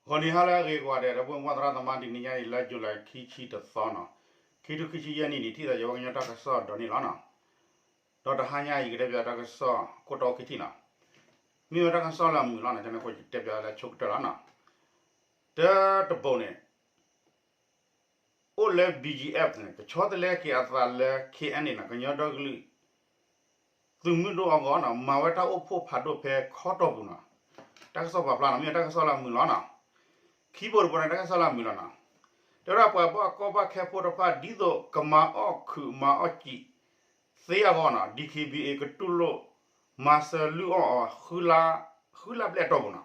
ဂီၤနံၤဟါလၢအဂ့ၤကိးဂၤဒဲး ဒီပုၢ်ဝဲၢ်သရၣ်သမါ တနံၤညါအံၤ လါယူၤလံ ခံဆံတသီနီၤ, ခံထိခံဆံယဲၢ်နံၣ်န့ၣ် ထံၣ်သးယဝဲကညီတၢ်ကစီၣ်ဒီးန့ၣ်လီၤနီၤ. ဒီးတဟါညါအံၤ ယကတဲပၠးတၢ်ကစီၣ်ခိၣ်တီခံထံၣ်နီၤ, မ့ၢ်ဝဲတၢ်ကစီၣ်လၢအမုာ်လီၤနီၤ, ကန့ၣ်အဃိယတဲပၠးလၢဆိကတၢၢ်လီၤနီၤ. တၢတဘိန့ၣ် အိၣ်လၢ ဘံၣ်ယံၣ်အဲၣ် န့ၣ် ကဆီတလဲက့ၤအသးလၢ ခ့ၣ်အဲၣ်န့ၣ်နီၤ, ကညီဒီကလုာ် သုးမုၢ်ဒိၣ်အဂီၢ်နီၤ, မၤဝဲတၢ်အိၣ်ဖှိၣ်ဖးဒိၣ်ဖဲခီတီၢ်ပူၤနီၤ. တၢ်ကစီၣ်ပာ်ဖျါနီၤ, မ့ၢ်ဝဲတၢ်ကစီၣ်လၢအမုာ်လီၤနီၤ. ခံဘိတဘိန့ၣ် တၢ်ကစီၣ်လၢအမုာ်လီၤနီၤ. တဲဝဲဒၣ်ပှၤဘၣ်ကီဘၣ်ခဲဖိတဖၣ် ဒ်သိးကမၤအီၣ်ခုးမၤအီၣ်စံာ်သ့အဂီၢ်နီၤ, ဒံၣ်ခ့ၣ်ဘံၣ်အ့ၣ် ကတူၢ်လိာ် မၤစၢၤလုၢ်အီၣ်အီၤ ဃုလါဘျဲၣ်အတီၢ်ပူၤနီၤ.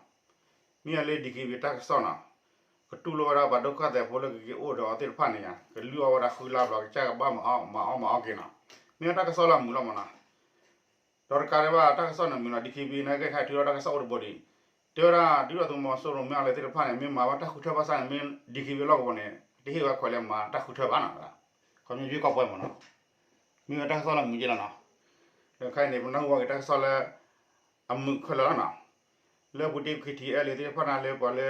မ့ၢ်ဝဲလၢ ဒံၣ်ခ့ၣ်ဘံၣ်အ့ၣ် တၢ်ကစီၣ်နီၤ, ကတူၢ်လိာ်ဝဲဒၣ်ပှၤဒုက္ခသည်ဖိလၢကက့ၤအိၣ်ဒီးအီၤသ့ၣ်တဖၣ်န့ၣ်ယါ, ကလုၢ်အီၣ်ဝဲဒၣ်ဃုလါဘျီ ကစၢ်ကဘၣ်မၤအီၣ်မၤအီၣ်မၤအီၣ်က့ၤနီၤ. မ့ၢ်ဝဲတၢ်ကစီၣ်လၢအမုာ်လီၤမးနီၤ. ဒီးတကးဒံးဘၣ် တၢ်ကစီၣ်န့ၣ်မုာ်လီၤ, ဒံၣ်ခ့ၣ်ဘံၣ်အ့ၣ် န့ၣ် ကဟဲထုးထီၣ်တၢ်ကစီၣ်အိၣ်တဘိဒံး, တဲဝဲဒၣ် ဒုၣ်ဒါသုးမီၤစိရိၤမ့ၢ်အီၤလၢသ့ၣ်တဖၣ်န့ၣ် မ့ၢ်မၤဝဲတၢ်ဃုထၢဘၣ်ဆၣ်န့ၣ် မ့ၢ် ဒံၣ်ခ့ၣ်ဘံၣ်အ့ၣ် လီၢ်ကဝီၤန့ၣ် တဟ့ၣ်ဝဲခွဲးလၢမၤတၢ်ဃုထၢဘၣ်နီၤ, ခီဖျိယွံၢ်ကီၢ်ပှဲၤမးနီၤ. မ့ၢ်ဝဲတၢ်ကစီၣ်လၢအမုာ်က့လီၤနီၤ. ဒီးခဲအံၤန့ၣ် ပနၢ်ဟူဘၣ်က့ၤတၢ်ကစီၣ်လၢ အမုာ်ခဲလၢာ်လီၤနီၤ. လၢပူၤတ့ၢ် ခ့ၣ်ထံၣ်အဲၣ်လၢသ့ၣ်တဖၣ်န့ၣ် လၢပှၤလၢ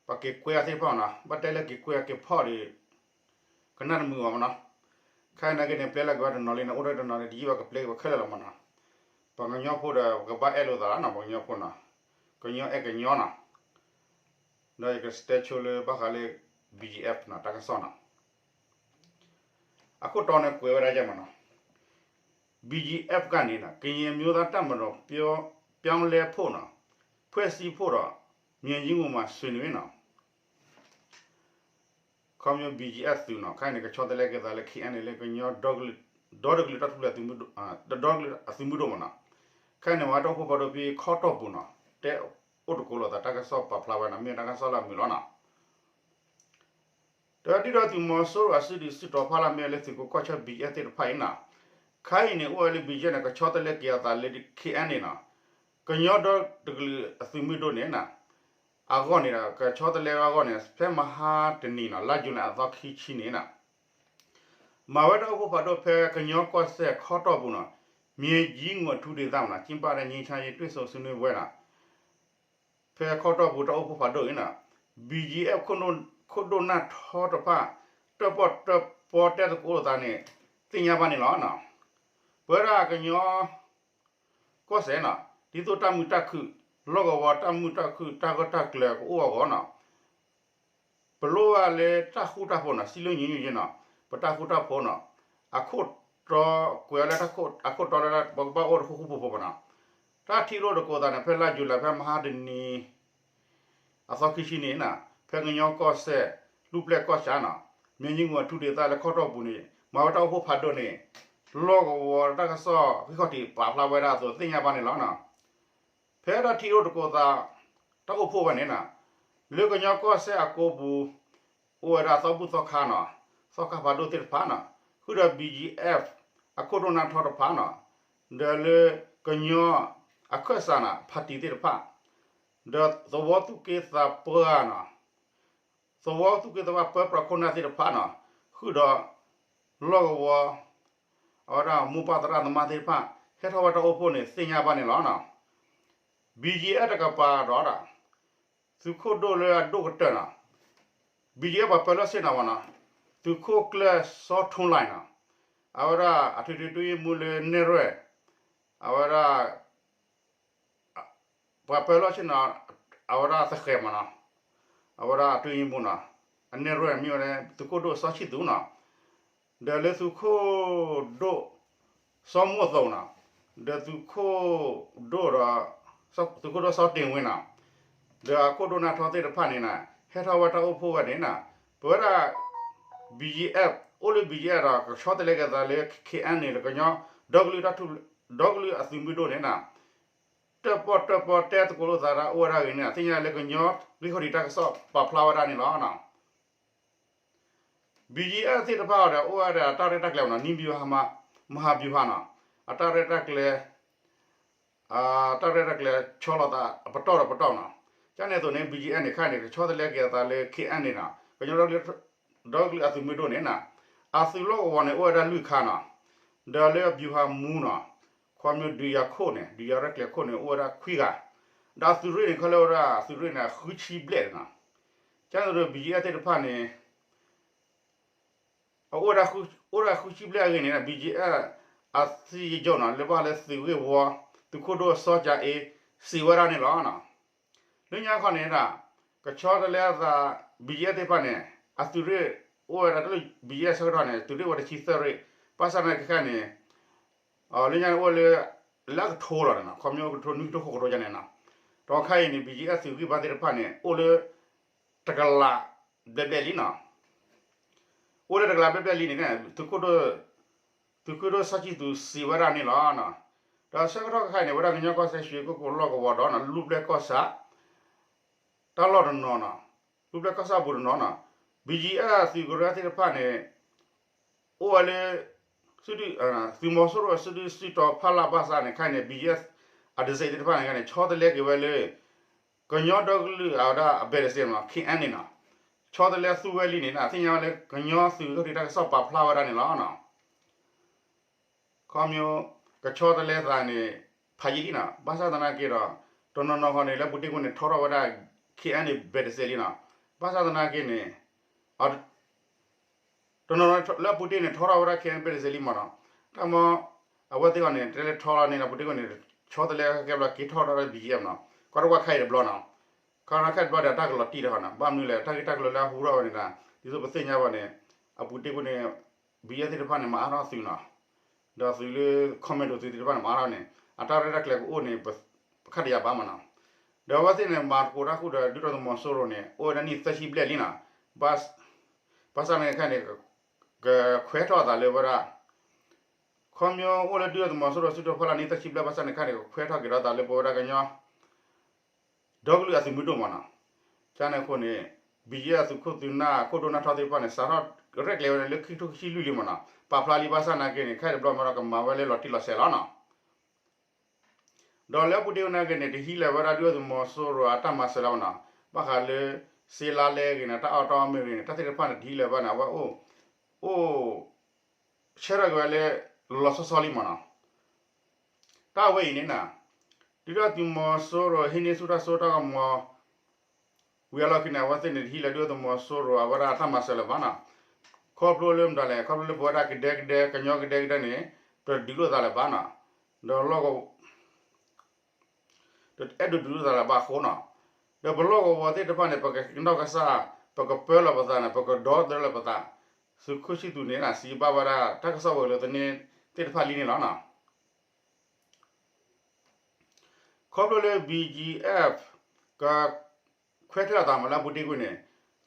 ပှၤက့ၤကွဲအီၤသ့ၣ်တဖၣ်မးနီၤ, ဘၣ်တဲလၢက့ၤကွဲအီၤက့ၤဖီၣ်ဒီး ကနၣ်တမုာ်ဘၣ်မးနီၤ. ခဲအံၤန့ၣ်က့န့ၣ် ပျဲလၢက့ၤဝဲတနီၤလံန့ၣ် အိၣ်ဒီးတနီၤန့ၣ် တယံာ်ဘၣ်ကပျဲက့ၤဝဲခဲလၢာ်လီၤမးနီၤ. ပှၤကညီဖိဒီး ပကဘၣ်အဲၣ်လိာ်သးလီၤနီၤ, ပှၤကညီဖိနီၤ, ကညီအဲၣ်ကညီနီၤ. ဒီးယကတဲဆိလၢဘၣ်ဃးလၢ ဘံၣ်ယံၣ်အဲၣ် နီၤ တၢ်ကစီၣ်နီၤ. အခိၣ်တီန့ၣ်ကွဲးဝဲဒၣ်ယဲၢ်မးနီၤ, ဘံၣ်ယံၣ်အဲၣ် ကန့ၣ်နီၤ ကရင်အမျိုးသားတပ်မတော် ပြောင်းလဲဖို့နီၤ, ဖွဲ့စည်းဖို့ဒီး မြေကြီးငုံမှာဆွေးနွေးနီၤ. ခီဖျိ ဘံၣ်ယံၣ်အဲၣ် သုးနီၤ ခဲအံၤန့ၣ် ကဆီတလဲက့ၤသးလၢ ခ့ၣ်အဲၣ်န့ၣ် လၢကညီ ဒီကလုာ်တၢ်ထူၣ်ဖျဲး ဒီကလုာ်အသုးမုၢ်ဒိၣ်မးနီၤ. ခဲအံၤန့ၣ် မၤတၢ်အိၣ်ဖှိၣ်ဖးဒိၣ်ဖဲခီတီၢ်ပူၤနီၤ, တဲအိၣ်တကိးလိာ်သး တၢ်ကစီၣ်ပာ်ဖျါဝဲနီၤ, မ့ၢ်တၢ်ကစီၣ်လၢအမုာ်လီၤနီၤ. ဒီးဒုၣ်ဒါသုးမီၤစိရိၤအစုဒုးစုတီၤဖီလာ် မ့ၢ်ဝဲလၢသုးခိၣ်ကီၢ်ဆၢ ဘံၣ်ယံၣ်အဲၣ် သ့ၣ်တဖၣ်အံၤနီၤ, ခဲအံၤန့ၣ် အိၣ်ဝဲလၢ ဘံၣ်ယံၣ်အဲၣ် န့ၣ် ကဆီတလဲက့ၤအသးလၢ ခ့ၣ်အဲၣ်န့ၣ်နီၤ, ကညီဒီတကလုာ်အသုးမုၢ်ဒိၣ်န့ၣ်နီၤ, အဂီၢ်န့ၣ်ဒီး ကဆီတလဲဝဲအဂီၢ်န့ၣ် ဖဲမဟါတနံၤနီၤ လါယူၤလံအသီခံဆံန့ၣ်နီၤ မၤဝဲတၢ်အိၣ်ဖှိၣ်ဖးဒိၣ်ဖဲကညီကီၢ်စဲၣ်ခီတီၢ်ပူၤနီၤ, မြေကြီးငုံအထူဒေသမးနီၤ, ကျင်းပတဲ့ငြိမ်းချမ်းရေးတွေ့ဆုံဆွေးနွေးပွဲနီၤ, ဖဲခီတီၢ်ပူၤတၢ်အိၣ်ဖှိၣ်ဖးဒိၣ်အံၤနီၤ, ဘံၣ်ယံၣ်အဲၣ် ခိၣ်ဒိၣ်နၢ်ထီတဖၣ် တၢၣ်ပီၣ်တၢၣ်ပီတဲသကိးလိာ်သးန့ၣ် သ့ၣ်ညါဘၣ်န့ၣ်လီၤ. ပဝဲဒၣ်ကညီ ကီၢ်စဲၣ်နီၤ, ဒ်သိးတၢ်မုာ်တၢ်ခုၣ် လီၢ်ကဝီၤတၢ်မုာ်တၢ်ခုၣ် တၢ်ဂၢၢ်တၢ်ကျၢၤကအိၣ်အဂီၢ်နီၤ, ပလိၣ်ဘၣ်လၢတၢ်ဃူတၢ်ဖိးနီၤ, စည်းလုံးညီညွတ်ရေးနီၤ, ပတၢ်ဃူတၢ်ဖိးနီၤ, အခိၣ်တီကွဲးလၢ အခိၣ်တီလၢ ပကဘၣ်အိၣ်တဃူဃူဖိးဖိးမးနီၤ, တၢ်ထံၣ်လိာ်တကိးသးန့ၣ် ဖဲလါယူၤလံ ဖဲမဟါတနံၤ အသီခံဆံန့ၣ်နီၤ, ဖဲကညီကီၢ်စဲၣ် လူၢ်ပျဲၢ်ကီၢ်ဆၣ်နီၤ, မြေကြီးငုံအထူဒေသလၢခီတီၢ်ပူၤန့ၣ် မၤဝဲတၢ်အိၣ်ဖှိၣ်ဖးဒိၣ်န့ၣ် လီၢ်ကဝီၤတၢ်ကစီၣ်ဂံၢ်ခီၣ်ထံးပာ်ဖျါဝဲဒၣ်အသိး သ့ၣ်ညါဘၣ်န့ၣ်လီၤ. ဖဲတၢ်ထံၣ်လိာ်တကိးသး တၢ်အိၣ်ဖှိၣ်ဝဲန့ၣ်နီၤ, လၢကညီကီၢ်စဲၣ်အကိပူၤ အိၣ်ဝဲဒၣ်သီဘူၣ်သီခါနီၤ, သီခါဖးဒိၣ်သ့ၣ်တဖၣ်နီၤ, ဃုာ်ဒီး ဘံၣ်ယံၣ်အဲၣ် အခိၣ်ဒိၣ်နၢ်ထီတဖၣ်နီၤ, ဒီးလၢကညီအခၢၣ်စးနီၤ ဖါတံၣ်သ့ၣ်တဖၣ်, ဒီးသဝီသူၣ်က့သးပှၢ်နီၤ, သဝီသူၣ်က့သးပှၢ်ပၢပြးခိၣ်နၢ်သ့ၣ်တဖၣ်နီၤ, ဃုာ်ဒီး လီၢ်ကဝီၤ အဝဲဒၣ်မိၢ်ပၢ်သရၣ်သမါသ့ၣ်တဖၣ် ဟဲထီၣ်ဝဲတၢ်အိၣ်ဖှိၣ်န့ၣ် သ့ၣ်ညါဘၣ်န့ၣ်လီၤ. ဘံၣ်ယံၣ်အဲၣ် တကပၤဒီး သုးခိၣ်ဒိၣ်လၢအဒိၣ်ကတၢၢ်နီၤ, ဘံၣ်ယံၣ်အဲၣ် ပှၤပၢလီၢ်ဆ့ၣ်နီၤဝဲနီၤ, သုးခိၣ်ကျၢၢ်စီထူလၢ်နီၤ, အဝဲဒၣ်အထွေထွေအတွင်းရေးမှူးလၢနဲၣ်ရွဲၣ်, အဝဲဒၣ် ပှၤပၢလီၢ်ဆ့ၣ်နီၤ အဝဲဒၣ်သဃဲၤမးနီၤ, အဝဲဒၣ်အတွင်းရေးမှူးနီၤ, အနဲၣ်ရွဲၣ်မ့ၢ်ဝဲ သုးခိၣ်ဒိၣ်စီဆံၣ်သူနီၤ, ဒီးလၢသုးခိၣ်ဒိၣ်စီမိၢ်သိးနီၤ, ဒီးသုးခိၣ်ဒိၣ်ဒီး သုးခိၣ်ဒိၣ်စီတ့ၢ်ဝ့နီၤ, ဒီးအခိၣ်ဒိၣ်နၢ်ထီသ့ၣ်တဖၣ်န့ၣ်နီၤ ဟဲထီၣ်ဝဲတၢ်အိၣ်ဖှိၣ်ဝဲန့ၣ်နီၤ, ပဝဲဒၣ် ဘံၣ်ယံၣ်အဲၣ် အိၣ်လၢ ဘံၣ်ယံၣ်အဲၣ် ဒီး ကဆီတလဲက့ၤသးလၢ ခ့ၣ်အဲၣ်န့ၣ် လၢကညီ ဒီကလုာ်တၢ်ထူၣ် ဒီကလုာ်အသုးမုၢ်ဒိၣ်န့ၣ်နီၤ တၢၣ်ပီၣ်တၢၣ်ပီတဲသကိးလိာ်သးဒၣ်အိၣ်ဝဲဒၣ်ဂ့ၤန့ၣ် သ့ၣ်ညါလၢကညီဂံၢ်ခီၣ်ထံးတၢ်ကစီၣ်ပာ်ဖျါဝဲဒၣ်န့ၣ်လီၤ. ဘံၣ်ယံၣ်အဲၣ် သ့ၣ်တဖၣ်အံၤဒီး အိၣ်ဝဲဒၣ်အတၢ်ရဲၣ်တၢ်ကျဲၤနီၤ နံၣ်ဘံၣ်ဟါမး မဟါဘံၣ်ဟါနီၤ အတၢ်ရဲၣ်တၢ်ကျဲၤ တၢ်ရဲၣ်တၢ်ကျဲၤဆီလီၤသး အပတီၢ်ဒီးပတီၢ်နီၤ. ကန့ၣ်အသိးန့ၣ် ဘံၣ်ယံၣ်အဲၣ် န့ၣ် ခဲအံၤန့ၣ် ကဆီတလဲက့ၤအသးလၢ ခ့ၣ်အဲၣ်န့ၣ်နီၤ ကညီဒီကလုာ်အသုးမုၢ်ဒိၣ်န့ၣ်နီၤ အသုးလီၢ်ကဝီၤန့ၣ် အိၣ်ဝဲဒၣ်လွံၢ်ခါနီၤ ဒီးလၢအဗျူဟာမှူးနီၤ ခီဖျိဒုးယၤခိၣ်န့ၣ် ဒုးယၤရဲၣ်ကျဲၤခိၣ်န့ၣ် အိၣ်ဝဲဒၣ်ခွံဂၤ ဒီးအသုးရ့ၣ်န့ၣ် ခဲလၢာ်ဝဲဒၣ်သုးရ့ၣ်န့ၣ် ဃုဆံဘျဲၣ်နီၤ. ကန့ၣ်ဒီး BGF သ့ၣ်တဖၣ်န့ၣ် အအိၣ်ဝဲဒၣ်ဃုဆံဘျဲၣ်အဂ့ၢ်န့ၣ် BGF အသုးယိၤနီၤ လၢဘၣ်ဃးလၢသုးဂ့ၢ်ဝီ သုးခိၣ်ဒိၣ်စီၤကၠၤအ့ စံးဝဲဒၣ်န့ၣ်လီၤ. လၢညါခီန့ၣ်ဒၣ် ကဆီတလဲအသး BGF သ့ၣ်တဖၣ်န့ၣ် အသုးရ့ၣ်အိၣ်ဝဲဒၣ်တလၢ BGF ဆၢကတီၢ်န့ၣ် သုးရ့ၣ်ဝဲတဆံသၢရ့ၣ် ဘၣ်ဆၣ်သနာ်က့ခဲအံၤန့ၣ် လၢညါန့ၣ်အိၣ်လၢ လၢအကထိလီၤန့ၣ်နီၤ ခီပညီကထိနွံကထိဃိးကထိယါန့ၣ်နီၤ ဒီးခဲအံၤန့ၣ် BGF သုးဂံၢ်ဘါသ့ၣ်တဖၣ်န့ၣ် အိၣ်လၢ တကလးဘျဲၣ်ဘျဲၣ်လံနီၤ အိၣ်လၢတကလးဘျဲၣ်ဘျဲၣ်လံန့ၣ် သုးခိၣ်ဒိၣ်စီၤကၠံသူးစံးဝဲဒၣ်န့ၣ်လီၤ. ဒီးဆၢကတီၢ်ခဲအံၤန့ၣ် ဝဲဒၣ်ကညီကီၢ်စဲၣ် ရွှေကုက္ကိုလီၢ်ကဝီၤဒီး လူၢ်ဘျဲၣ်ကီၢ်ဆၣ် တၢ်လီၢ်တနီၤနီၤ လူၢ်ဘျဲၣ်ကီၢ်ဆၣ်အပူၤတနီၤနီၤ BGF သုးကရၢသ့ၣ်တဖၣ်န့ၣ် အိၣ်ဝဲလၢ သုးမီၤစိရိၤစုဒုစုတီၤဖီလာ်ဘၣ်ဆၣ်န့ၣ် ခဲအံၤန့ၣ် BGF အတစဲးသ့ၣ်တဖၣ်န့ၣ် ဆီတလဲက့ၤဝဲလၢ ကညီဒီကလုာ်အဝဲဒၣ်အဘဲးတစဲးမနီၤ KNA န့ၣ်နီၤ ဆီတလဲသူဝဲလံန့ၣ် သ့ၣ်ညါဝဲလၢကညီသုးက့ၢ်တၢ်ကစီၣ်ပာ်ဖျါဝဲဒၣ်န့ၣ်လီၤ. ခီပညီ ကဆီတလဲသးန့ၣ် ဖးယံာ်လံနီၤ ဘၣ်ဆၣ်သနာ်က့ဒီး တနီၤနီၤဃီန့ၣ် လၢအပူၤတ့ၢ်ကွံာ်န့ၣ် ထီထီၣ်ဝဲဒၣ် KNA ဘဲးတစဲးလံနီၤ ဘၣ်ဆၣ်သနာ်က့န့ၣ် တနီၤလၢအပူၤတ့ၢ်န့ၣ် ထီထီၣ်ဝဲဒၣ် KNA ဘဲးတစဲးလံမနီၤ တၢ်မ့ၢ် အဝဲသ့ၣ်အီၤန့ၣ် တဲလၢထီလီၤန့ၣ် အပူၤတ့ၢ်ကွံာ်န့ၣ် ဆီတလဲကဲဘျီက့ၤထီၣ်ထီၣ်ဝဲဒၣ် BGF နီၤ ကီတဝၢ်ခဲအံၤတဘျီနီၤ ခီခါခဲအံၤတဘျီဒီးတၢ်ကလီၤတံၢ်တခီနီၤ ဘၣ်မနုၤလဲၣ် တၢ်ဂ့ၢ်တၢ်ကျိၤလၢအဟူထီၣ်ဝဲန့ၣ်ဒီး ဒ်သိးပသ့ၣ်ညါဘၣ်န့ၣ် အပူၤတ့ၢ်ကွံာ်န့ၣ် BGF သ့ၣ်တဖၣ်န့ၣ် မၤအါထီၣ်သုးနီၤ ဒီးသုးလၢ commando သုးသ့ၣ်တဖၣ်န့ၣ် မၤအါထီၣ်န့ၣ် အတၢ်ရဲၣ်တၢ်ကျဲၤကအိၣ်န့ၣ် ပခါတယၤဘၣ်မနီၤ ဒီးအဝဲသ့ၣ်န့ၣ် မၤသကိးတၢ်ဃုာ်ဒီး ဒုၣ်ဒါသုးမီၤစိရိၤန့ၣ် အိၣ်ဝဲဒၣ်နံၣ်သၢဆံဘျဲၣ်လံနီၤ ဘၣ်ဆၣ်သနာ်က့န့ၣ် ကခွဲးထီၣ်အသးလၢဝဲဒၣ် ခီပညီအိၣ်လၢဒုၣ်ဒါသုးမီၤစိရိၤစုတီၤဖီလာ်နံၣ်သၢဆံဘျဲၣ်ဘၣ်ဆၣ်သနာ်က့န့ၣ် ကခွဲးထီၣ်က့ၤဒီးအသးလၢပဝဲဒၣ်ကညီ ဒီကလုာ်အသုးမုၢ်ဒိၣ်မနီၤ ကန့ၣ်အဃိန့ၣ် BGF သုးခိၣ်သုးနၢ်ခိၣ်ဒိၣ်နၢ်ထီသ့ၣ်တဖၣ်န့ၣ် စးထီၣ်ရဲၣ်ကျဲၤဝဲန့ၣ်လၢခံကထိခံဆံလွံၢ်လံမနီၤ ပာ်ဖျါလံဘၣ်ဆၣ်သနာ်က့န့ၣ် ခဲအံၤတဘျီမနီၤ ကမၤဝဲလၢလီၤတံၢ်လီၤဆဲးလီၤနီၤ ဒီးလၢအပူၤတ့ၢ်ကွံာ်သနာ်က့န့ၣ် တဟံးလၢၤဝဲဒၣ်ဒုၣ်ဒါသုးမီၤစိရိၤအတၢ်မၤစၢၤလၢၤဘၣ်နီၤ ဘၣ်ဃးလၢ စ့လါလဲအဂ့ၢ်န့ၣ် တၢ်အီၣ်တၢ်အီမ့ၢ်ဂ့ၤန့ၣ် တၢ်သ့ၣ်တဖၣ်န့ၣ် တဟံးလၢၤဘၣ်န့ၣ် အဝဲအိၣ် အိၣ် ဆၢထၢၣ်က့ၤဝဲလၢ လီၤလီၤဆီဆီလံမနီၤ တၢ်ဝဲအံၤန့ၣ်နီၤ ဒုၣ်ဒါသုးမီၤစိရိၤဟံးန့ၢ်ဆူၣ်တၢ်စိတၢ်ကမီၤ ဝံၤအလီၢ်ခံန့ၣ် အဝဲသ့ၣ်န့ၣ်တဟံးလၢၤဒုၣ်ဒါသုးမီၤစိရိၤအဝဲဒၣ်အတၢ်မၤစၢၤလၢၤဘၣ်နီၤ ခီဖျိလၢမတၤလဲၣ် ခီဖျိလၢပဝဲဒၣ်ကဒဲကဒဲ ကညီကဒဲကဒဲန့ၣ် ပဒုးလိာ်သးလၢၤဘၣ်နီၤ ဒီးလီၢ်က အဲၣ်ဒိးဒုးလိာ်သးလၢၤဘၣ်အဃိနီၤ ဒီးပလီၢ်ကဝီၤသ့ၣ်တဖၣ်န့ၣ် ပကကနီၢ်ကစၢ် ပကပၢလီၤပသးန့ၣ် ပကဒီသဒၢလီၤပသး သုးခိၣ်ဆံသူးန့ၣ် စံးဘၣ်ဝဲဒၣ်တၢ်ကစီၣ်ဝဲၤကျိၤသန့သ့ၣ်တဖၣ်လံန့ၣ်လီၤနီၤ ခီဖျိလၢ BGF က ခွဲးထီၣ်အသးမးလၢအပူၤတ့ၢ်ကွံာ်န့ၣ်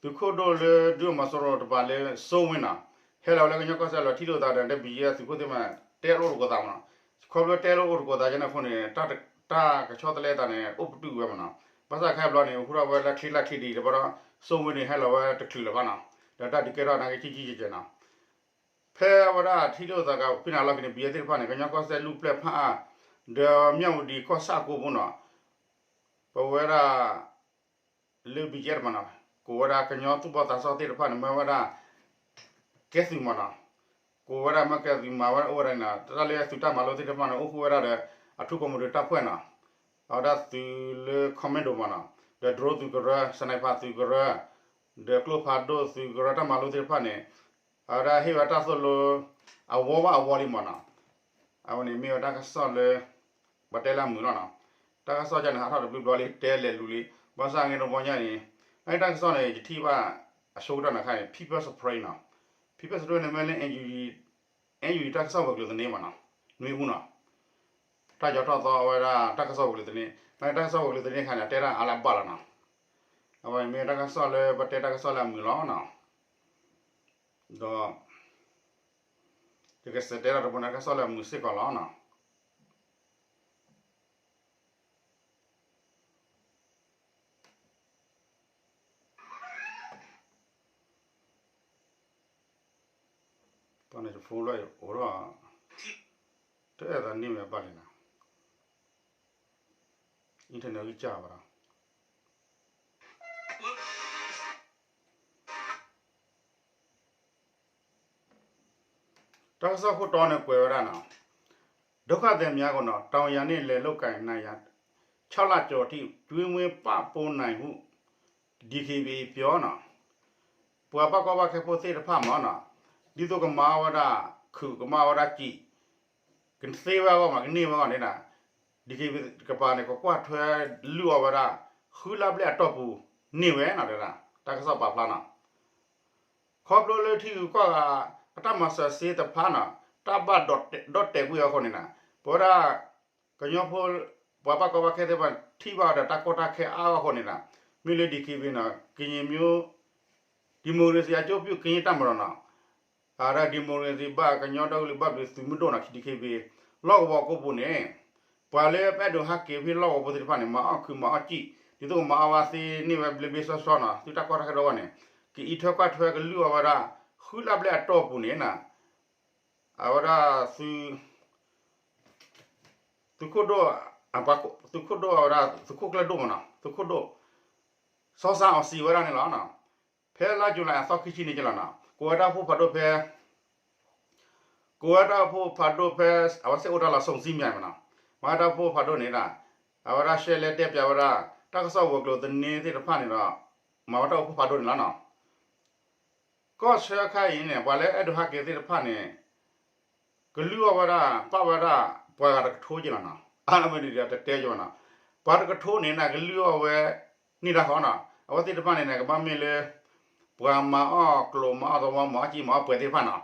သုးခိၣ်ဒိၣ်လၢဒုးမီၤစိရိၤတပၤလၢ စိဝ့နီၤ ဟဲလီၤဝဲလၢကညီကီၢ်စဲၣ်လီၤထံၣ်လိာ်သးဒီး BGF သုးခိၣ်သ့ၣ်မး တဲလိာ်အိၣ်တကိးသးမနီၤ ခီဖျိတဲလိာ်အိၣ်တကိးသးကန့ၣ်အဃိန့ၣ် တၢ်ကဆီတလဲသးန့ၣ် အိၣ်ပတုာ်ဝဲမနီၤ ဘၣ်ဆၣ်ခဲအံၤတဘျီန့ၣ် ဟူထီၣ်ဝဲလၢချ့လၢချ့ဒံးတဘျီဒီး စိဝ့န့ၣ် ဟဲလီၤဝဲတချုးလၢၤဘၣ်နီၤ ဒီးတၢ်ဒုးကဲထီၣ်သနာ်က့ကံကံကဲကဲနီၤ ဖဲအဝဲဒၣ်ထံၣ်လိာ်သးကဖံးနၤလီၢ်ခံန့ၣ် BGF သ့ၣ်တဖၣ်န့ၣ် ကညီကီၢ်စဲၣ်လူၢ်ပျဲၢ်ဖးအါ ဒီးမၠၣ်ဝတံၤကီၢ်ဆၣ်ကိးပူၤနီၤ ပဝဲဒၣ် လၢ BGF မနီၤ ကိးဝဲဒၣ်ကညီသူၣ်ဘီၣ်သးစၢ်သ့ၣ်တဖၣ်န့ၣ် မၢဝဲဒၣ် ကဲသုးမနီၤ ကိးဝဲဒၣ်မၢကဲသုးမၤဝဲဒၣ်အိၣ်ဝဲဒၣ်န့ၣ်နီၤ တၢ်လၢသုးတၢ်မၤလိသ့ၣ်တဖၣ်န့ၣ် အိၣ်ဃုာ်ဝဲဒၣ်ဒီး အထူးကွပ်ကဲတၢ်ဖှဲၣ်နီၤ အဝဲဒၣ်သုးလၢ commando မနီၤ ဒီး drone သုးကရၢ sniper သုးကရၢ ဒီးကျိဖးဒိၣ်သုးကရၢတၢ်မၤလိသ့ၣ်တဖၣ်န့ၣ် အဝဲဒၣ်ဟ့ၣ်ဝဲတၢ်သိၣ်လိ အဝီဘၣ်အဝီလံမနီၤ အဝဲန့ၣ်မ့ၢ်ဝဲတၢ်ကစီၣ်လၢ ပတဲလၢအမုာ်လီၤနီၤ တၢ်ကစီၣ်ကန့ၣ် ဟးထီၣ်တဘျုးဘျီလံ တဲလဲၤလူၤလံ ဘၣ်ဆၣ်အဂ့ၢ်တဘီညါန့ၣ် အတၢ်ကစီၣ်န့ၣ် ယထံၣ်ဘၣ်အဆိကတၢၢ်န့ၣ်ခါန့ၣ် People's Spring နီၤ People's Spring န့ၣ် မ့ၢ်လၢ NUG တၢ်ကစီၣ်ဝဲၤကျိၤသန့မနီၤ နွံအူနီၤ တၢ်ယီထီၣ်သီဝဲဒၣ်တၢ်ကစီၣ်ဝဲၤကျိၤသန့ မ့ၢ်တၢ်ကစီၣ်ဝဲၤကျိၤသန့ခါန့ၣ် အတဲတၢ်အါလၢအဘၣ်လီၤနီၤ အဝဲမ့ၢ်တၢ်ကစီၣ်လၢပတဲတၢ်ကစီၣ်လၢအမုာ်လီၤနီၤ ဒီး ယကစံးတဲလီၤတဘိန့ၣ် တၢ်ကစီၣ်လၢအမုာ်စ့ၢ်ကီးလီၤနီၤ ပှၤန့ၣ် ယဖိလၢယအိၣ်ဒီး တအဲၣ်သးန့ၢ်ဝဲဘၣ်လံနီၤ internet ဂံၢ်စၢ်ဝဲဒီး တၢ်ကစီၣ်ခိၣ်တီန့ၣ်ကွဲးဝဲဒၣ်နီၤ ဒုက္ခသည်များကိုတော့ တောင်ယာနှင့် လယ်လုပ်ကိုင်နိုင်ရာ ခြောက်လကျော်ထိ ကျွေးမွေးပံ့ပိုးနိုင်ဟု ဒံၣ်ခံဘ့ၣ်ပျီနီၤ, ပှၤဘၣ်ကီဘၣ်ခဲဖိသ့ၣ်တဖၣ်မးနီၤ, ဒ်သိးကမၤအီၣ်ဝဲဒၣ်ခုး ကမၤအီၣ်ဝဲဒၣ်စံာ်, ကသ့ဝဲအဂီၢ်မး ကန့ၢ်ဝဲအဂီၢ်န့ၣ်နီၤ, ဒံၣ်ခံဘ့ၣ်တကပၤန့ၣ် ကကွၢ်ထွဲလုၢ်အီၣ်ဝဲဒၣ် ဃုလါဘျဲၣ်အတီၢ်ပူၤန့ၢ်ဝဲနီၤ တဲဒၣ် တၢ်ကစီၣ်ပာ်ဖျါနီၤ. ခီဖျိလၢထံဂုၤကီၢ်ဂၤ အတၢ်မၤစၢၤစ့တဖၣ်နီၤ, တၢ်ဘၣ်ဒီးတဲာ်ကွံာ်အဃိန့ၣ်နီၤ, ပဝဲဒၣ် ကညီဖိ ပှၤဘၣ်ကီဘၣ်ခဲသ့ၣ်တဖၣ် ထံၣ်ဘၣ်ဒီးတၢ်ကီတၢ်ခဲအါအါအဃိန့ၣ်နီၤ, မ့ၢ်လၢ ဒံၣ်ခံဘ့ၣ်နီၤ ကရင်မျိုး ဒီမိုကရေစီအကျိုးပြုကရင်တပ်မတော်နီၤ, အဝဲဒၣ် ဒီမိုကရေစီ ဘၣ်ကညီဒီကလုာ်ဘၣ်ဘျုးသုးမုၢ်ဒိၣ်နီၤ ဒံၣ်ခံဘ့ၣ် လီၢ်ကဝီၤကိးပူၤန့ၣ် ပှၤလၢပအဲၣ်ဒိးဟးက့ၤဖဲလီၢ်ကဝီၤဖိသ့ၣ်တဖၣ်န့ၣ် မၤအီၣ်ခုးမၤအီၣ်စံာ် ဒ်သိးကမၤအီၣ်ဝဲသ့န့ၢ်ဝဲဘျ့ဘျ့ဆှီဆှီနီၤ, သုတၢ်ကီတၢ်ခဲတအိၣ်ဘၣ်န့ၣ် ကအံးထွဲကွၢ်ထွဲကလုၢ်အီၣ်ဝဲဒၣ် ဃုလါဘျဲၣ်အတီၢ်ပူၤန့ၣ်နီၤ, အဝဲဒၣ် သုးခိၣ်ဒိၣ် သုးခိၣ်ဒိၣ်အဝဲဒၣ် သုးခိၣ်ကျၢၢ်ဒိၣ်မးနီၤ, သုးခိၣ်ဒိၣ် စီၤစၣ်အီၤစံးဝဲဒၣ်န့ၣ်လီၤ. ဖဲလါယူၤလံအသီခံဆံန့ၣ်ကလီၤနီၤ, ကိးဝဲတၢ်အိၣ်ဖှိၣ်ဖးဒိၣ်ဖဲ ကိးဝဲတၢ်အိၣ်ဖှိၣ်ဖးဒိၣ်ဖဲ အဝဲသ့ၣ်အိၣ်တၢ်လီၤ စုံစည်းမင်း မးနီၤ, မၤတၢ်အိၣ်ဖှိၣ်ဖးဒိၣ်န့ၣ်ဒီး အဝဲဒၣ်ရှဲလဲတဲပၠးဝဲဒၣ် တၢ်ကစီၣ်ဝဲၤကျိၤသန့သ့ၣ်တဖၣ်န့ၣ်ဒီး မၤဝဲတၢ်အိၣ်ဖှိၣ်ဖးဒိၣ်န့ၣ်လီၤနီၤ. ကီၢ်ဆၢခါအံၤန့ၣ် ပှၤလၢအဲၣ်ဒိးဟးက့ၤသ့ၣ်တဖၣ်န့ၣ် ကလုၢ်အီၣ်ဝဲဒၣ် ပာ်ဝဲဒၣ် ပှၤဂၤတကထိက့လီၤနီၤ, အါန့ၣ်မ့ၢ်ဒ်ဒီးတတဲက့ဘၣ်နီၤ, ပှၤတကထိန့ၣ် ကလုၢ်အီၣ်ဝဲန့ၢ်တၢ်ဃီနီၤ, အဝဲသ့ၣ်တဖၣ်န့ၣ် ကဘၣ်မ့ၢ်လၢ ပှၤမၤအီၣ်ကျိၤမၤအီၣ်သဝီမၤအီၣ်စံာ်မၤအီၣ်ပှဲၤသ့ၣ်တဖၣ်နီၤ,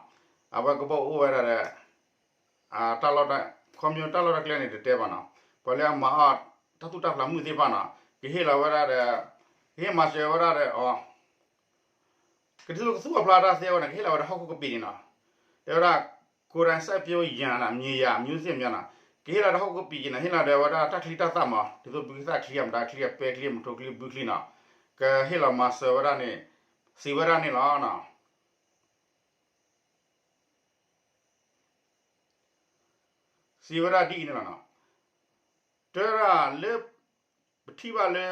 အဝဲကဘၣ်အိၣ်ဝဲဒၣ်ဒီး တၢ်လီၢ် ခီဖျိတၢ်လီၢ်တၢ်ကျဲန့ၣ် တတဲဘၣ်နီၤ, ပှၤလၢအမၤအီၣ်တၢ်သူၣ်တၢ်ဖျးမုၢ်သ့ၣ်တဖၣ်နီၤ, ကဟ့ၣ်လီၤဝဲဒၣ်ဒီး ကဟ့ၣ်မၤစၢၤဝဲဒၣ်ဒီးအီၤ ကဒ်သိးကသူၣ်အဖျါတၢ်သ့ဝဲန့ၣ် ကဟ့ၣ်လီၤဝဲဒၣ်ဟီၣ်ခိၣ်ကပံာ်န့ၣ်နီၤ, တဲဝဲဒၣ် ကိုယ်တိုင်စိုက်ပျိုးရန်နီၤ မြေယာမျိုးစေ့များနီၤ, ကဟ့ၣ်လီၤဒီးဟီၣ်ခိၣ်ကပံာ်က့နီၤ, ဟ့ၣ်လီၤဒီးဝဲဒၣ်တၢ်ချံတၢ်သၣ်မး ဒ်သိးဘုကသၣ်ချံ အမတၤချံ အပဲချံ အမထိချံ အဘုချံနီၤ, ကဟ့ၣ်လီၤမၤစၢၤဝဲဒၣ်န့ၣ် စံးဝဲဒၣ်န့ၣ်လီၤ. စံးဝဲဒၣ်ဒ်အံၤန့ၣ်လီၤနီၤ, တဲဝဲဒၣ်လၢ ပထံၣ်ဘၣ်လၢ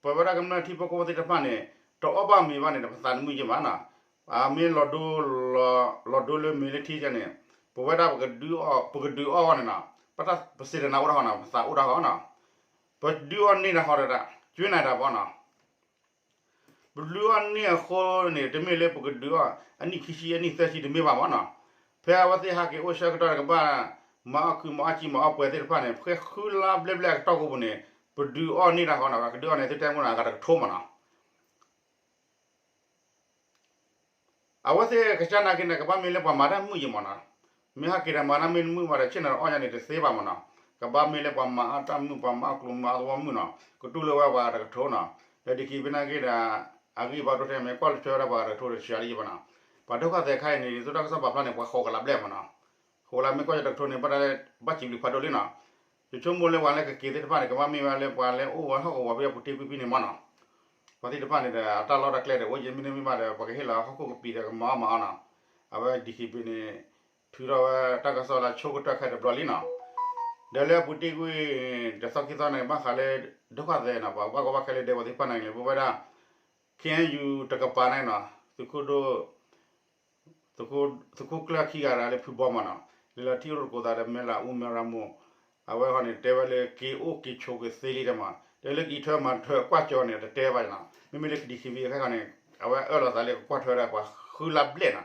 ပဝဲဒၣ်ကမျၢၢ်ထံဖိကီၢ်ဖိသ့ၣ်တဖၣ်န့ၣ် တအီၣ်ဘၣ်မ့ၤဘၣ်န့ၣ်ဒီး ပသးတမုာ်က့ဘၣ်နီၤ, အမ့ၢ်လီၤဒိ လီၤဒိလၢမ့ၤလၢထံကန့ၣ် ပဝဲဒၣ်ပကဒုးအီၣ် ပကဒုးအီၣ်အီၤန့ၣ်နီၤ, ပတၢ်ပစံးတနၢ်အိၣ်တၢ်ဃီနီၤ ပသးအိၣ်တၢ်ဃီနီၤ, ပဒုးအီၣ်န့ၢ်တၢ်ဃီဒီး ကၠွ့နၤတၢ်ဘီနီၤ ပဒုးအီၣ်န့ၢ်အဃိန့ၣ် တမ့ၢ်လၢပကဒုးအီၣ် အနံၣ်ခံဆံ အနံၣ်သၢဆံ တမ့ၢ်ဘၣ်မ့ၢ်နီၤ, ဖဲအဝဲသ့ၣ်ဟးက့ၤအိၣ်ဆၢကတီၢ်တကဘၣ် မၤအီၣ်ခုးမၤအီၣ်စံာ်မၤအီၣ်ပှဲၤသ့ၣ်တဖၣ်န့ၣ် ဖဲဃုလါဘျဲၣ်ဘျဲၣ်အကတီၢ်ကိပူၤန့ၣ် ပဒုးအီၣ်န့ၢ်တၢ်ဃီနီၤ ကဒုးအီၣ်န့ၢ်သုတဲမ့ၢ်နီၤ အဂၤတကထိမ့ၢ်နီၤ အဝဲသ့ၣ်ကစၢ်နာ်က့န့ၣ် ကဘၣ်မ့ၢ်လၢပှၤမၤတၢ်မုာ်ယံၤမ့ၢ်နီၤ, မ့ၢ်ဟဲက့ၤဒီးမၤတၢ်မုာ်တမုာ်ဘၣ်ဒီး ဆ့ၣ်နီၤအီၣ်ယၤန့ၣ် တသ့ဘၣ်မ့ၢ်နီၤ, ကဘၣ်မ့ၢ်လၢပှၤမၤအတၢ်မုာ် ပှၤမၤအကျိၤမၤအသဝီမုာ်နီၤ, ကတူၢ်လိာ်ဝဲပှၤတကထိနီၤ, ဒီးဒ်ခံဘ့ၣ်နာ်က့ဒီး အဂံၢ်ဘါဒိၣ်ထဲမ့ၢ်ကွၢ်လၢထွဲဝဲဒၣ်ပှၤတကထိဒီး ဆံးလံယံၤဘၣ်နီၤ, ပှၤဒုက္ခသည်ခါအံၤန့ၣ် ဒ်သိးတၢ်ကစီၣ်ပာ်ဖျါန့ၣ် ပှၤဃိးကလးဘျဲၣ်မ့ၢ်နီၤ, ဃိးကလးမ့ၢ်ကွၢ်ယတကထိန့ၣ် ဘၣ်တၢ်ဘၣ်စံးဘျုးဖးဒိၣ်လံနီၤ ယဆိကမိၣ်လၢပှၤလၢကက့ၤသ့ၣ်တဖၣ်န့ၣ် ကဘၣ်မ့ၢ်ဝဲလၢပှၤလၢအိၣ်ဝဲဟီၣ်ကဝီၤဖဲအပူၤတ့ၢ်ကွံာ်ဖဲန့ၣ်မ့ၢ်နီၤ, ပှၤသ့ၣ်တဖၣ်န့ၣ်ဒီး အတၢ်လီၢ်တၢ်ကျဲဒီး အိၣ်ယမ့ၢ်န့ၣ်မ့ၢ်ဘၣ်ဒီး ပှၤကဟ့ၣ်လီၤဟီၣ်ခိၣ်ကပံာ်ဒီးကမၤအီၣ်မၤအီၣ်နီၤ, အဝဲဒ်ခံဘ့ၣ်န့ၣ် ထုးထီၣ်ဝဲတၢ်ကစီၣ်လၢဆိကတၢၢ်ခဲတဘျီလံနီၤ, ဒီးလၢအပူၤတ့ၢ်ကွံာ် တသီခံသီန့ၣ် ဘၣ်ဃးလၢ ဒုက္ခသည်နီၤ ပှၤဘၣ်ကီဘၣ်ခဲလၢဒဲကဝီၤသ့ၣ်တဖၣ်န့ၣ် လၢပဝဲဒၣ် ခ့ၣ်အဲၣ်ယူၣ် တကပၤန့ၣ်နီၤ, သုးခိၣ်ဒိၣ် သုးခိၣ်ကျၢၢ်ခံဂၤတဂၤလၢဖုဘီမ့ၢ်နီၤ, လဲၤလီၤထံၣ်အိၣ်တကိးသးဒီး မဲၢ်လးအူ မဲၢ်ရမိၢ်, အဝဲဃီန့ၣ် တဲဝဲလၢက့ၤအိၣ်က့ၤဆိးက့ၤသ့လံတဲမ့ၢ်, တဲလၢကအံးထွဲမၤထွဲကွၢ်ကၠီန့ၣ် တတဲဘၣ်နီၤ, မ့မ့ၢ်လၢကဒံၣ်ခံဘ့ၣ်ခဲဃီန့ၣ် အဝဲအၢၣ်လီၤသးလၢကကွၢ်ထွဲဒၣ်ပှၤဃုလါဘျဲၣ်နီၤ,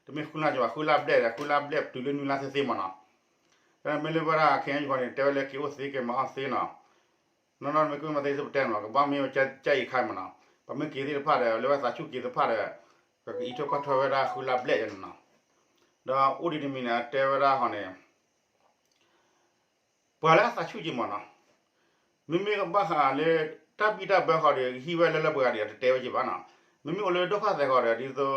တမ့ၢ်ဃုလါကၠီဘၣ် ဃုလါဘျဲၣ်ဒီး ဃုလါဘျဲၣ်တုၤလၢနွံလါသ့သ့မ့ၢ်နီၤ, မ့ၢ်လၢပဝဲဒၣ် ခ့ၣ်အဲၣ်ယူၣ်ဃီန့ၣ် တဲဝဲလၢက့ၤအိၣ်သ့က့ၤမၤအီၣ်သ့နီၤ နီၢ်နီၢ်မ့ၢ်ကွံာ်မၤသ့စ့ၢ်ပတဲန့ၣ်မ့ၢ် ကဘၣ်မ့ၢ်ဝဲကအံၤခါမ့ၢ်နီၤ, ပှၤမ့ၢ်က့ၤသ့ၣ်တဖၣ်ဒီး လၢဝဲသးဆူၣ်က့ၤသ့ၣ်တဖၣ်ဒီး ပကအံးထွဲကွၢ်ထွဲဝဲဒၣ်ဃုလါဘျဲၣ်ယဲန့ၣ်နီၤ, ဒီးအိၣ်ဒံးတမံၤန့ၣ် အတဲဝဲဒၣ်ဃီန့ၣ် ပှၤလၢအသးဆူၣ်က့ၤမ့ၢ်နီၤ, မ့မ့ၢ်ကဘၣ်ဃးလၢ တၢ်ဘံၣ်တၢ်ဘၢဃီဒီး ဟံးဝဲလၢလၢပှဲၤဂၤဒီး တတဲဝဲက့ၤဘၣ်နီၤ, မ့မ့ၢ်အိၣ်လၢဒုက္ခသည်ဃီဒီး ဒ်သိး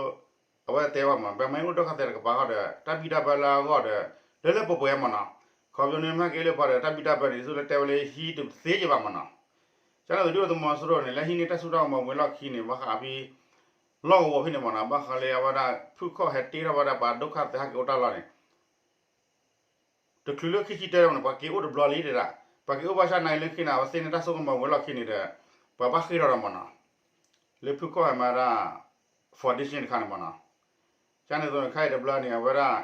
အဝဲတဲဝဲမ့ၢ် ပှၤမ့ၢ်အိၣ်ဒုက္ခသည်တကပၤဃီဒီး တၢ်ဘံၣ်တၢ်ဘၢလၢအဂီၢ်ဒီး လၢလၢပှဲၤပှဲၤမ့ၢ်နီၤ, ခီဖျိန့ၣ်မ့ၢ်က့ၤလၢပှၤဒီး တၢ်ဘံၣ်တၢ်ဘၢန့ၣ် ဒ်သိးလၢတဲဝဲလၢဟံးတသ့က့ၤဘၣ်မ့ၢ်နီၤ, ကန့ၣ်သိးဒ်အိၣ်သုးမီၤစိရိၤန့ၣ် လၢဟံးန့ၢ်တၢ်စိတၢ်ကမီၤဝံၤလီၢ်ခံန့ၣ် ဘၣ်ဃးဖဲ လီၢ်ကဝီၤဖဲန့ၣ်မ့ၢ်နီၤ, ဘၣ်ဃးလၢအဝဲဒၣ် ဖုၣ်ခီၣ်ဟဲတ့ထီၣ်ဝဲဒၣ်ပှၤဒုက္ခသည်ဟဲက့ၤအိၣ်တၢ်လီၢ်န့ၣ် တချုးလၢခံဆံတၢန့ၣ် ပှၤက့ၤအိၣ်တဘျီလံတဲဒၣ်, ပှၤက့ၤအိၣ်ဘၣ်ဆၣ်နာ်က့လၢခံန့ၣ် အဝဲသ့ၣ်န့ၣ်တၢ်စိကမီၤဝံၤလီၢ်ခံန့ၣ်ဒီး ပှၤဘၣ်ဃ့ၢ်ထီၣ်ဒီးမ့ၢ်နီၤ, လၢဖုၣ်ခီၣ်ဟဲမၤဒၣ် foundation တခါန့ၣ်မ့ၢ်နီၤ, ကန့ၣ်သိးန့ၣ် ခဲအံၤတဘျီန့ၣ် အဝဲဒၣ်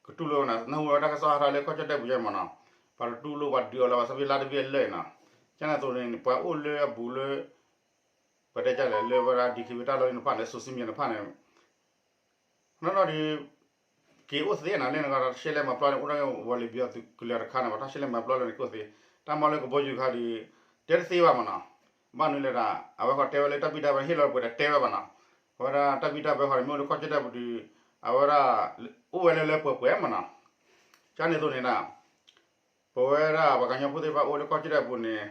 ကတူၢ်လိာ်နၢ်ဟူဝဲတၢ်ကစီၣ်ဟးထီၣ်လၢကီၢ်ကၠီၣ်တဲၣ်ပူၤယဲမ့ၢ်နီၤ, ပှၤတတူၢ်လိာ်ပှၤဒုးအီၤလၢပှၤသးပ့ၤလါတဘ့ၣ်အလၢာ်နီၤ, ကန့ၣ်သိးန့ၣ် ပှၤအိၣ်လၢအဘူးလၢ ပတဲကလဲၣ်လၢဝဲဒၣ် DKBA တၢ်လီၢ်န့ၣ်တဖၣ်န့ၣ် social media တဖၣ်န့ၣ် နီၢ်နီၢ်ဒီး က့ၤအိၣ်သ့နီၤ လၢနဂၤတၢ်ရှဲလဲၣ်မၤပျီန့ၣ် အိၣ်ဒၣ်ဝဲလံာ်ဘံအသုးကလၢၤတခါန့ၣ် ပှၤတၢ်ရှဲလဲၣ်မၤပျီလၢနကအိၣ်သ့, တၢ်မၤလၢကဘီယူၤခါဒီး တဲတသ့ဘၣ်မနီၤ, ဘၣ်နုၤလဲၣ်ဒၣ် အဝဲဃီတဲဝဲလၢတၢ်ဘံၣ်တၢ်ဘၢဟ့ၣ်လီၤပှဲၤဒီးတဲဝဲဘၣ်နီၤ, အဝဲဒၣ်တၢ်ဘံၣ်တၢ်ဘၢဃီန့ၣ် မ့ၢ်အိၣ်လၢကီၢ်ကၠီၣ်တဲၣ်ပူၤဒီး အဝဲဒၣ် အိၣ်ဝဲလၢလၢပှဲၤပှဲၤမနီၤ, ကန့ၣ်အသိးန့ၣ်ဒၣ် ပဝဲဒၣ်ပှၤကညီဖိသ့ၣ်တဖၣ်အိၣ်လၢကီၢ်ကၠီၣ်တဲၣ်ပူၤန့ၣ်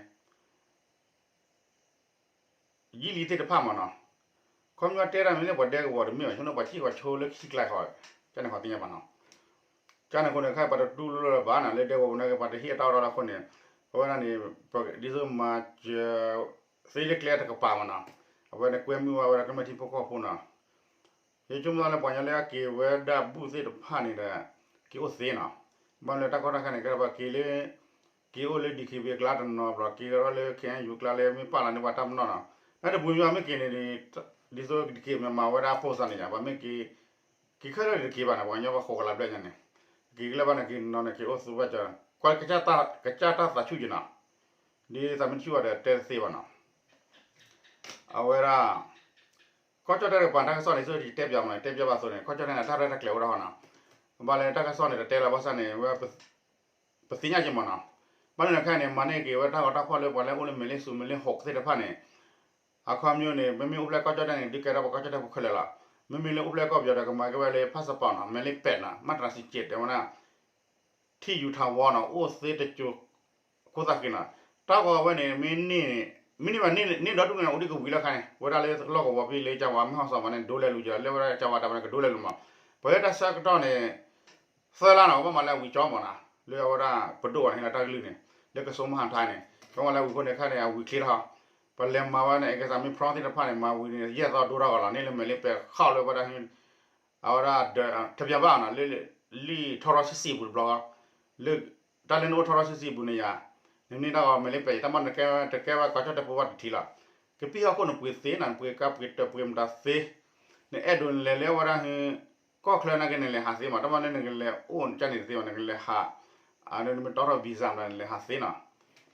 ယံာ်လံသ့ၣ်တဖၣ်မနီၤ, ခီပညီတဲတၢ်မ့ၢ်လၢပှၤဒဲကဝီၤတမ့ၢ်ဘၣ် ဆိကမိၣ်ပှၤထံၣ်ပှၤဆိလၢခံကျါဃီ, ကန့ၣ်ဃီသ့ၣ်ညါဘၣ်နီၤ, ကန့ၣ်အဃိန့ၣ် ခဲအံၤပှၤတတူၢ်လိာ်လၢၤဘၣ်နီၤ လၢဒဲကဝီၤပူၤန့ၣ်က့ၤ ပှၤတဟ့ၣ်အတၢ်အီၣ်တၢ်အီလၢအဃိန့ၣ်, ပဝဲဒၣ်န့ၣ် ဒ်သိးမၤစၢၤသ့လၢကျဲတကပၤမနီၤ, အဝဲန့ၣ်ကွဲမုာ်ဝဲ အဝဲဒၣ်ကမျၢၢ်ထံဖိကီၢ်ဖိနီၤ ယဆိကမိၣ်လၢပှၤကညီလၢအက့ၤဝဲဒၣ်ဘူၣ်သ့ၣ်တဖၣ်န့ၣ်ဒီး က့ၤအိၣ်သ့နီၤ, ဘၣ်လၢတၢ်ကီတၢ်ခဲန့ၣ် ကဲထီၣ်ပှၤက့ၤလၢ က့ၤအိၣ်လၢ DKBA အကျါတနီၤဘျီ က့ၤကဒီးလၢ KNU အကျါလၢမ့ၢ်ပာ်လီၤန့ၢ်ပှၤတၢ်ပနီၣ်နီၤ, လၢတပူၤမ့ၢ်မ့ၢ်က့ၤန့ၣ် ဒ်သိး DKBA မၤဝဲဒၣ် post န့ၣ်ယါ ပှၤမ့ၢ်က့ၤ က့ၤခဲလၢာ်တက့ၤဘၣ်န့ၣ် ပှၤကညီပှၤဃိးကလးဘျဲၣ်ညါန့ၣ်, က့ၤကလဲၤဘၣ်န့ၣ် က့ၤနီၤန့ၣ် က့ၤအိၣ်သူဘၣ်ကၠီ, ကွၢ် ကစၢ်တၢ်သးဆူၣ်က့ၤနီၤ, ဒ်သးမ့ၢ်တဆူၣ်ဘၣ်ဒီးတဲတသ့ဘၣ်နီၤ အဝဲဒၣ် ကီၢ်ကၠီၣ်တဲၣ်တကပၤတၢ်ကစီၣ်န့ၣ် ဆိယတဲပၠးမး တဲပၠးဘၣ်အသိးန့ၣ် ကီၢ်ကၠီၣ်တဲၣ်န့ၣ် တၢ်ရဲၣ်တၢ်ကျဲၤအိၣ်ဒၣ်ဃီနီၤ, ဘၣ်လၢတၢ်ကစီၣ်န့ၣ် တတဲလၢၤဘၣ်ဆၣ်န့ၣ် ဝဲ ပသ့ၣ်ညါက့ၤမးနီၤ, ဘၣ်လၢနခဲအံၤန့ၣ် မၤန့ၢ်က့ၤဝဲတၢ်ဂီၤတၢ်ဖီၣ်လၢပှၤလၢအိၣ်လၢမဲာ်လ့စူၤ မဲာ်လ့ဟိးသ့ၣ်တဖၣ်န့ၣ် အခီပညီန့ၣ် မ့မ့ၢ်အိၣ်ဖျဲၣ်ကီၢ်ကၠီၣ်တဲၣ်န့ၣ် ဒုးကဲထီၣ်ပှၤကီၢ်ကၠီၣ်တဲၣ်ဖိခဲလၢာ်လီၤ, မ့မ့ၢ်လၢအိၣ်ဖျဲၣ်ကီၢ်ပယီၤဒီး ကမၤက့ၤဝဲလၢ passport နီၤ မဲာ်လ့ပဲးနီၤ မၤတြၢ်စံးက့းတဲဝဲဒၣ် ထံၣ်ယူၤထးဝီနီၤ အိၣ်သ့တစိၤ ခိၣ်သၣ်ဃံနီၤ, တၢ်ဂီၤဝဲန့ၣ် မ့ၢ်န့ၢ် မ့ၢ်န့ၢ်ဘၣ်န့ၢ်ဒီဒူၣ်န့ၣ် အိၣ်ဒံးကဝံၤလၢခါန့ၣ် ဝဲဒၣ်လၢလီၢ်ကဝီၤဖဲလၢကၠၢဝါ မဲၢ်ဟီၣ်စီၤမးန့ၣ် ဒိလဲၤလူၤကၠီ လၢဝဲဒၣ်ကၠၢဝါတၢ်ဝဲန့ၣ် ကဒိလဲၤလူၤမး, ပှၤလၢတၢ်ဆၢကတီၢ်န့ၣ် သၢလါနီၤ ကဘၣ်မၤလၢအဝံၤကၠီမးနီၤ လၢအဝဲဒၣ်ပဒိၣ်ဝဲန့ၣ် ဟ့ၣ်လီၤတၢ်ကလုၢ်န့ၣ် လၢကစိမဟါထါန့ၣ် ကဘၣ်မၤလၢအဝံၤအဃိန့ၣ် ခါန့ၣ် အဝံၤချ့ထီၣ်, ပှၤလဲၤမၤဝဲန့ၣ် အကစၢ်မ့ၢ် ပျီသ့ၣ်တဖၣ်န့ၣ် မၤဝံၤန့ၣ် ယဲၢ်သီဒိထီၣ်ဂီၤလီၤ န့ၢ်လၢမဲာ်လ့ပဲးဃီလၢဝဲဒၣ် အဝဲဒၣ် ထပျၢ်ဘၣ်နီၤ လၢ လံာ်ထီရီဆံးဆံးပူၤတဘျီဃီ, လၢ တၢ်လၢနအိၣ်ထီရီဆံးဆံးပူၤန့ၣ်ယါ, နန့ၢ်တၢ်ဂီၤမဲာ်လ့ပဲး တၢ်မ့ၢ်နကဲ တကဲဝဲကီၢ်ကၠီၣ်တဲၣ်ဖိဘၣ်တထံးလီၤ, ကပံၢ်ဟီၣ်ခိၣ်နပှ့ၤသ့နီၤ နပှ့ၤကါပှ့ၤတၢၢ်ပှ့ၤမတၤသ့, နအဲၣ်ဒိးနလဲၤလၢဝဲဒၣ် ကီၢ်ချၢနာ်က့ နလဲၤဟးသ့မး တၢ်မ့ၢ်လၢနကလဲၤအိၣ်ကၢ်န့ၣ်တသ့ဘၣ် နကလဲၤဟး နမ့ၢ်တီထီၣ် visa မတၤ နလဲၤဟးသ့နီၤ,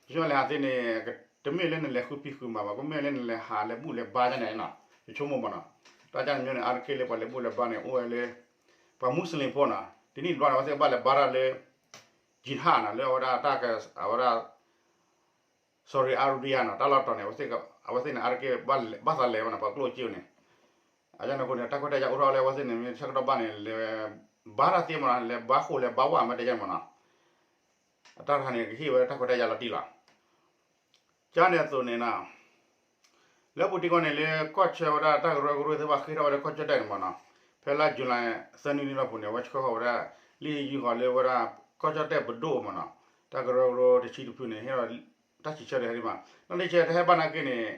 ယဆိကမိၣ်လဲၤဟးသ့န့ၣ် တမ့ၢ်လၢနလဲၤဃုဖံးဃုမၤဘၣ် ကမ့ၢ်လၢနလဲၤဟးလဲၤဘူၣ်လဲၤဘါကၢ်န့ၣ်နီၤ, ယဆိကမိၣ်မးနီၤ, တၢ်ကၢ်န့ၣ်မ့ၢ်န့ၣ် အါတက့ၢ်လၢပှၤလဲၤဘူၣ်လဲၤဘါန့ၣ် အိၣ်ဝဲလၢ ပှၤမူစလ့ၣ်ဖိနီၤ တနံၣ်တဘျီန့ၣ် အဝဲသ့ၣ်ကဘၣ်လဲၤဘါတၢ်လၢ jihad နီၤ လၢအဝဲဒၣ် အဝဲဒၣ် Saudi Arabia နီၤ တၢ်လီၢ်တတီၤန့ၣ် အဝဲသ့ၣ်န့ၣ် အါတက့ၢ် ဘၣ်သးလဲၤဝဲနီၤ ပှၤကျိၣ်စ့န့ၣ်, အန့ၣ်အဃိန့ၣ် တၢ်ခွဲးတၢ်ယာ်အိၣ်ထီၣ်လၢအဝဲသ့ၣ်န့ၣ် မ့ၢ်ဆၢကတီၢ်ဘၣ်န့ၣ် လဲၤဘါတၢ်သ့မးနီၤ လဲၤဘါဃိလဲၤဘါဝၣ်မ့ၢ်တဲယါမးနီၤ, အတၢ်တခါန့ၣ် ကဟ့ၣ်ဝဲတၢ်ခွဲးတၢ်ယာ်လီၤတံၢ်လီၤ, ကၢ်န့ၣ်အသိးန့ၣ်နီၤ လၢပူၤတံၢ်ကီၢ်န့ၣ် လၢကီၢ်ဆၢဝဲဒၣ်တၢ်ကရၢကရိသ့ၣ်တဖၣ်ဃ့ထီၣ်ဝဲလၢကီၢ်ကၠီၣ်တဲၣ်န့ၣ်မးနီၤ, ဖဲလါ July သၢနွံနံၤလီၤပူၤန့ၣ် အဝဲဆှၢဃီၤဝဲဒၣ် လံာ်ယူၢ်ဃီၤလၢဝဲဒၣ် ကီၢ်ကၠီၣ်တဲၣ်ပဒိၣ်မးနီၤ, တၢ်ကရၢကရိတဆံတဖုန့ၣ် ဟ့ၣ်ဒီးတၢ်စံးဆၢတဟဲဒံးမး, တၢ်စံးဆၢတဟဲဘၣ်နာ်က့န့ၣ်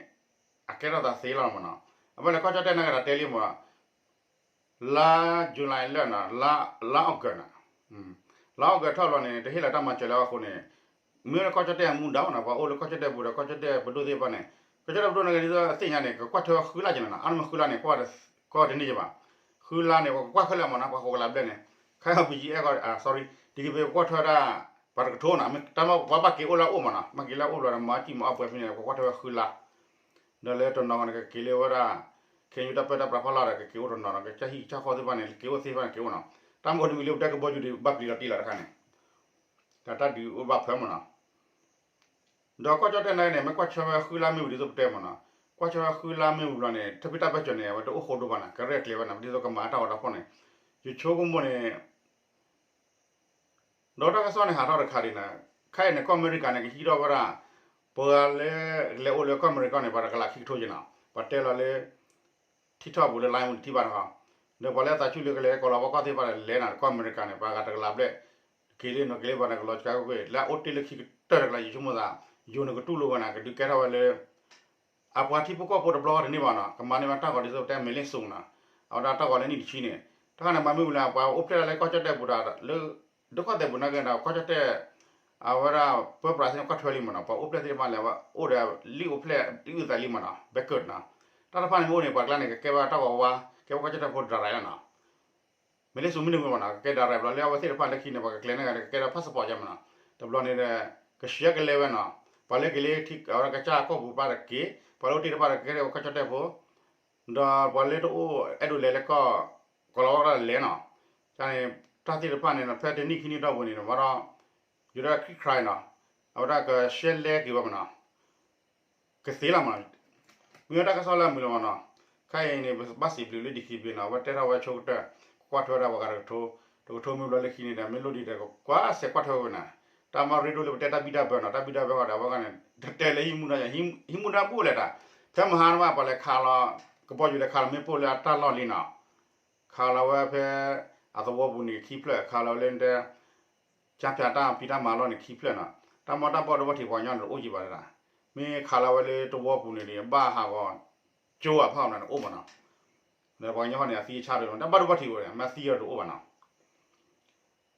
အကဲထီၣ်သးသ့လီၤမးနီၤ, အဝဲလၢကီၢ်ကၠီၣ်တဲၣ်နာ်က့ဒီးတဲလံမး လါ July လၢနီၤ လါ August နီၤ, လါ August ထီၣ်ဘျီန့ၣ် တဟ့ၣ်လီၤတၢ်မၤစၢၤလၢအဃိန့ၣ်, မ့ၢ်လၢကီၢ်ကၠီၣ်တဲၣ်အမူဒါမးနီၤ ပှၤအိၣ်လၢကီၢ်ကၠီၣ်တဲၣ်ပူၤဒီး ကီၢ်ကၠီၣ်တဲၣ်ပဒိၣ်သ့ၣ်တဖၣ်န့ၣ်, ကီၢ်ကၠီၣ်တဲၣ်ပဒိၣ်နာ်က့န့ၣ် ကကွၢ်ထွဲဝဲဃုလါက့ၤနီၤ အါန့ၢ်မ့ၢ်ဃုလါန့ၣ် ကွၢ်ဃုလါန့ၣ် ပှၤကကွၢ်ခဲလၢာ်မးနီၤ ပှၤဃိးကလးဘျဲၣ်န့ၣ်, ခဲအံၤ ပယံၤအဲၣ်ကီၢ် sorry ဒ်က့ၤပကွၢ်ထွဲဒၣ် ပှၤတကထိနီၤ တၢ်မ့ၢ်ပှၤဘၣ်က့ၤအိၣ်လၢအအိၣ်မးနီၤ ဘၣ်က့ၤလၢအအိၣ်ဘျီဒီး မၤစံၣ်မၤအီၣ်ပှဲၤဖဲန့ၣ် ပှၤကွၢ်ထွဲဝဲဃုလါ ဒီးလၢတနီၤဃီန့ၣ် ကက့ၤလၢဝဲဒၣ် ခဲအံၤတၢ်ပၢတၢ်ပြးဖီလာ်ဒီး ကက့ၤအိၣ်တနီၤနီၤ ကစၢ်ဟံၣ်ကစၢ်ဃီသ့ၣ်တဖၣ်န့ၣ် က့ၤအိၣ်သ့ၣ်တဖၣ်န့ၣ် က့ၤအိၣ်နီၤ, တၢ်မ့ၢ်အိၣ်တမံၤလၢပတဲကဘီယူၤဒီး ဘၣ်ပျံၤလီၤတံၢ်လီၤတခါန့ၣ်, ဒီးတၢ်ဒုးအိၣ်ဘၣ်ဖၢမးနီၤ, ဒီးကီၢ်ကၠီၣ်တဲၣ်နာ်က့န့ၣ် မ့ၢ်ကွၢ်ထွဲဝဲဃုလါမ့ၢ်ဝံၤဒ်သိးပတဲမးနီၤ, ကွၢ်ထွဲဝဲဃုလါမ့ၢ်ဝံၤဘျီန့ၣ် တၢ်ဘံၣ်တၢ်ဘၢစၢၤန့ၣ် အဝဲတအိၣ်ဃိဒိဘၣ်နီၤ ကရဲၣ်ကျဲၤဝဲနီၤ ဒ်သိးကမၤတၢ်ဂီၤတၢ်ဖီၣ်န့ၣ်, ယဆိကမိၣ်န့ၣ် ဒီးတၢ်ကစီၣ်န့ၣ် ဟးထီၣ်တခါဒံးနီၤ, ခဲအံၤန့ၣ် ကီၢ်အမဲရကၤန့ၣ် ကဟံးထီၣ်ဝဲဒၣ် ပှၤလၢ လဲၤအိၣ်လၢကီၢ်အမဲရကၤန့ၣ် ပှၤတကလးခံကထိက့ၤနီၤ, ပှၤတဲလီၤလၢ ထံထီၣ်ပူၤလၢ line ပူၤတထံၣ်ဘၣ်တခီ, ဒီးပှၤလၢအသးဆူၣ်လၢကလဲၤကီၢ်လီၤဝါကီၢ်သ့ၣ်တဖၣ်ဒီးလဲၤနီၤ ကီၢ်အမဲရကၤန့ၣ် ပှၤဂၤတကလးဘျဲၣ်, က့ၤလၢနီၤက့ၤလၢပှၤန့ၣ် ကလီၤစှၤကွ့ၢ်ကွ့ၢ် လၢအအိၣ်တ့ၢ်လၢခံကတၢၢ်တကလး ယဆိကမိၣ်သး ယိၤန့ၣ်ကတူၢ်လိာ်ဝဲနီၤ ကဒုးကဲထီၣ်ဝဲလၢ အပှၤထံဖိကီၢ်ဖိတဘျီဃီတန့ၢ်ဘၣ်နီၤ ကမၤန့ၢ်ဘၣ်တၢ်ဂီၤဒ်သိးပတဲမဲာ်လ့စူၤနီၤ, အဝဲဒၣ်တၢ်ဂီၤလၢနံၣ်တဆံန့ၣ်, တၢ်ခါန့ၣ် မၤမ့ၢ်ဝံၤလၢ ပှၤအိၣ်ဖျဲၣ်လၢကီၢ်ကၠီၣ်တဲၣ်ပူၤဒီး လၢ ဒုးကီၢ်သဲးပူၤနာ်က့ဒီး ကီၢ်ကၠီၣ်တဲၣ် အဝဲဒၣ်ပၢပြးသ့ၣ်န့ၣ် ကွၢ်ထွဲလံမးနီၤ, ပှၤအိၣ်ဖျဲၣ်သ့ၣ်တဖၣ်လဲၤဝဲအိၣ်ဒီး လံာ်အိၣ်ဖျဲၣ် လံာ်အုၣ်သးလံမးနီၤ, ဘဲကၢၣ်နီၤ, တၢ်တဖၣ်န့ၣ်မ့ၢ်အိၣ်န့ၣ် ပှၤကျါန့ၣ် ကကဲဘၣ်တၢ်ဂီၤဝါ ကဲဘၣ်ကီၢ်ကၠီၣ်တဲၣ်ဖိဒြးရၤလီၤနီၤ မဲာ်လ့စူၤမ့ၢ်န့ၢ်ဝံၤမးနီၤ ကကဲဒၣ်ရၤဘျီလၢအဝဲသ့ၣ်တဖၣ်လၢခံန့ၣ် ပှၤကကျဲၤန့ၢ်ဂၤန့ၣ် ကကဲဒီး passport ယါမးနီၤ, တဘျီန့ၣ်ဒီး ကဆှၢကလဲဝဲနီၤ, ပှၤလၢက့ၤလၢထံ အဝဲဒၣ်ကစၢ်ကီၢ်ပူၤပၢ်တက့ၢ်, ပှၤလၢအိၣ်တ့ၢ်တဖၣ်ဒီးကဲထီၣ်ဝဲကီၢ်ကၠီၣ်တဲၣ်ဖိ, ဒီးပှၤလၢတအိၣ်အဲၣ်ဒိးလဲၤလၢကီၢ် ကီၤလၤဝါတလဲၤနီၤ, န့ၣ် တၢ်သ့ၣ်တဖၣ်န့ၣ် ဖဲတနံၣ်ခံနံၣ်တီၢ်ပူၤန့ၣ် ဘၣ်ဒီးယူၤဒၣ်ခံခရၢနီၤ, အဝဲဒၣ်ကရှဲလဲက့ၤဝဲမနီၤ ကသ့လီၤမနီၤ, မ့ၢ်ဝဲတၢ်ကစီၣ်လၢအမုာ်လီၤမနီၤ, ခဲအံၤန့ၣ် ပဘၣ်စံးဘျုးလၢ ဒံၣ်ခံဘ့ၣ် နီၤ, အဝဲတဲထီၣ်ဝဲဆိကတၢၢ်, ကကွၢ်ထွဲဝဲဒၣ်ပှၤဂၤတကထိ, တကထိမ့ၢ်ဘျီလၢခံန့ၣ်ဒီး မ့ၢ်လိၣ်ဒံးဒီး ကကွၢ်ဆဲးကွၢ်ထွဲဝဲနီၤ, တၢ်မၤရ့ဒိၣ်လၢပတဲတၢ်ဘံၣ်တၢ်ဘၢနီၤ, တၢ်ဘံၣ်တၢ်ဘၢဃီဒီး အဝဲဂၤန့ၣ် တတဲလၢဟံးမူဒါယၤ, ဟံးမူဒါဘူၣ်လဲၣ်တၢ်, ဖဲမဟါန့ၣ်ဘၣ် ပှၤလဲၤခးလီၤ, ကဘီယူၤလဲၤခးလီၤမ့ၣ်ပိၢ်လၢအတၢ်လီၢ်လံနီၤ, ခးလီၤဝဲဖဲ အသဝီပူၤန့ၣ်ခံဖျၢၣ်, ခးလီၤဝဲလၢတဲ ကၠါဖၠးတၢ်ဖံးတၢ်မၤလီၢ်န့ၣ်ခံဖျၢၣ်နီၤ, တၢ်မီတၢ်ဘီၣ်ဒိဘၣ်ထံးပှၤကညီန့ၣ်တအိၣ်ကံဘၣ်ဒၣ်, မ့ၢ်ခးလီၤဝဲလၢသဝီပူၤန့ၣ်ဒီး ဘၣ်ဟးဂီၤကၠိအဖီၣ်မနီၤန့ၣ်အိၣ်မနီၤ, ဒီးပှၤကညီဃီန့ၣ်အသံအဆါဒိၣ်နီၤ, တၢ်ဘၣ်ဒိဘၣ်ထံးဝဲဒီး မ့ၢ်သံအီၤတအိၣ်ဘၣ်နီၤ,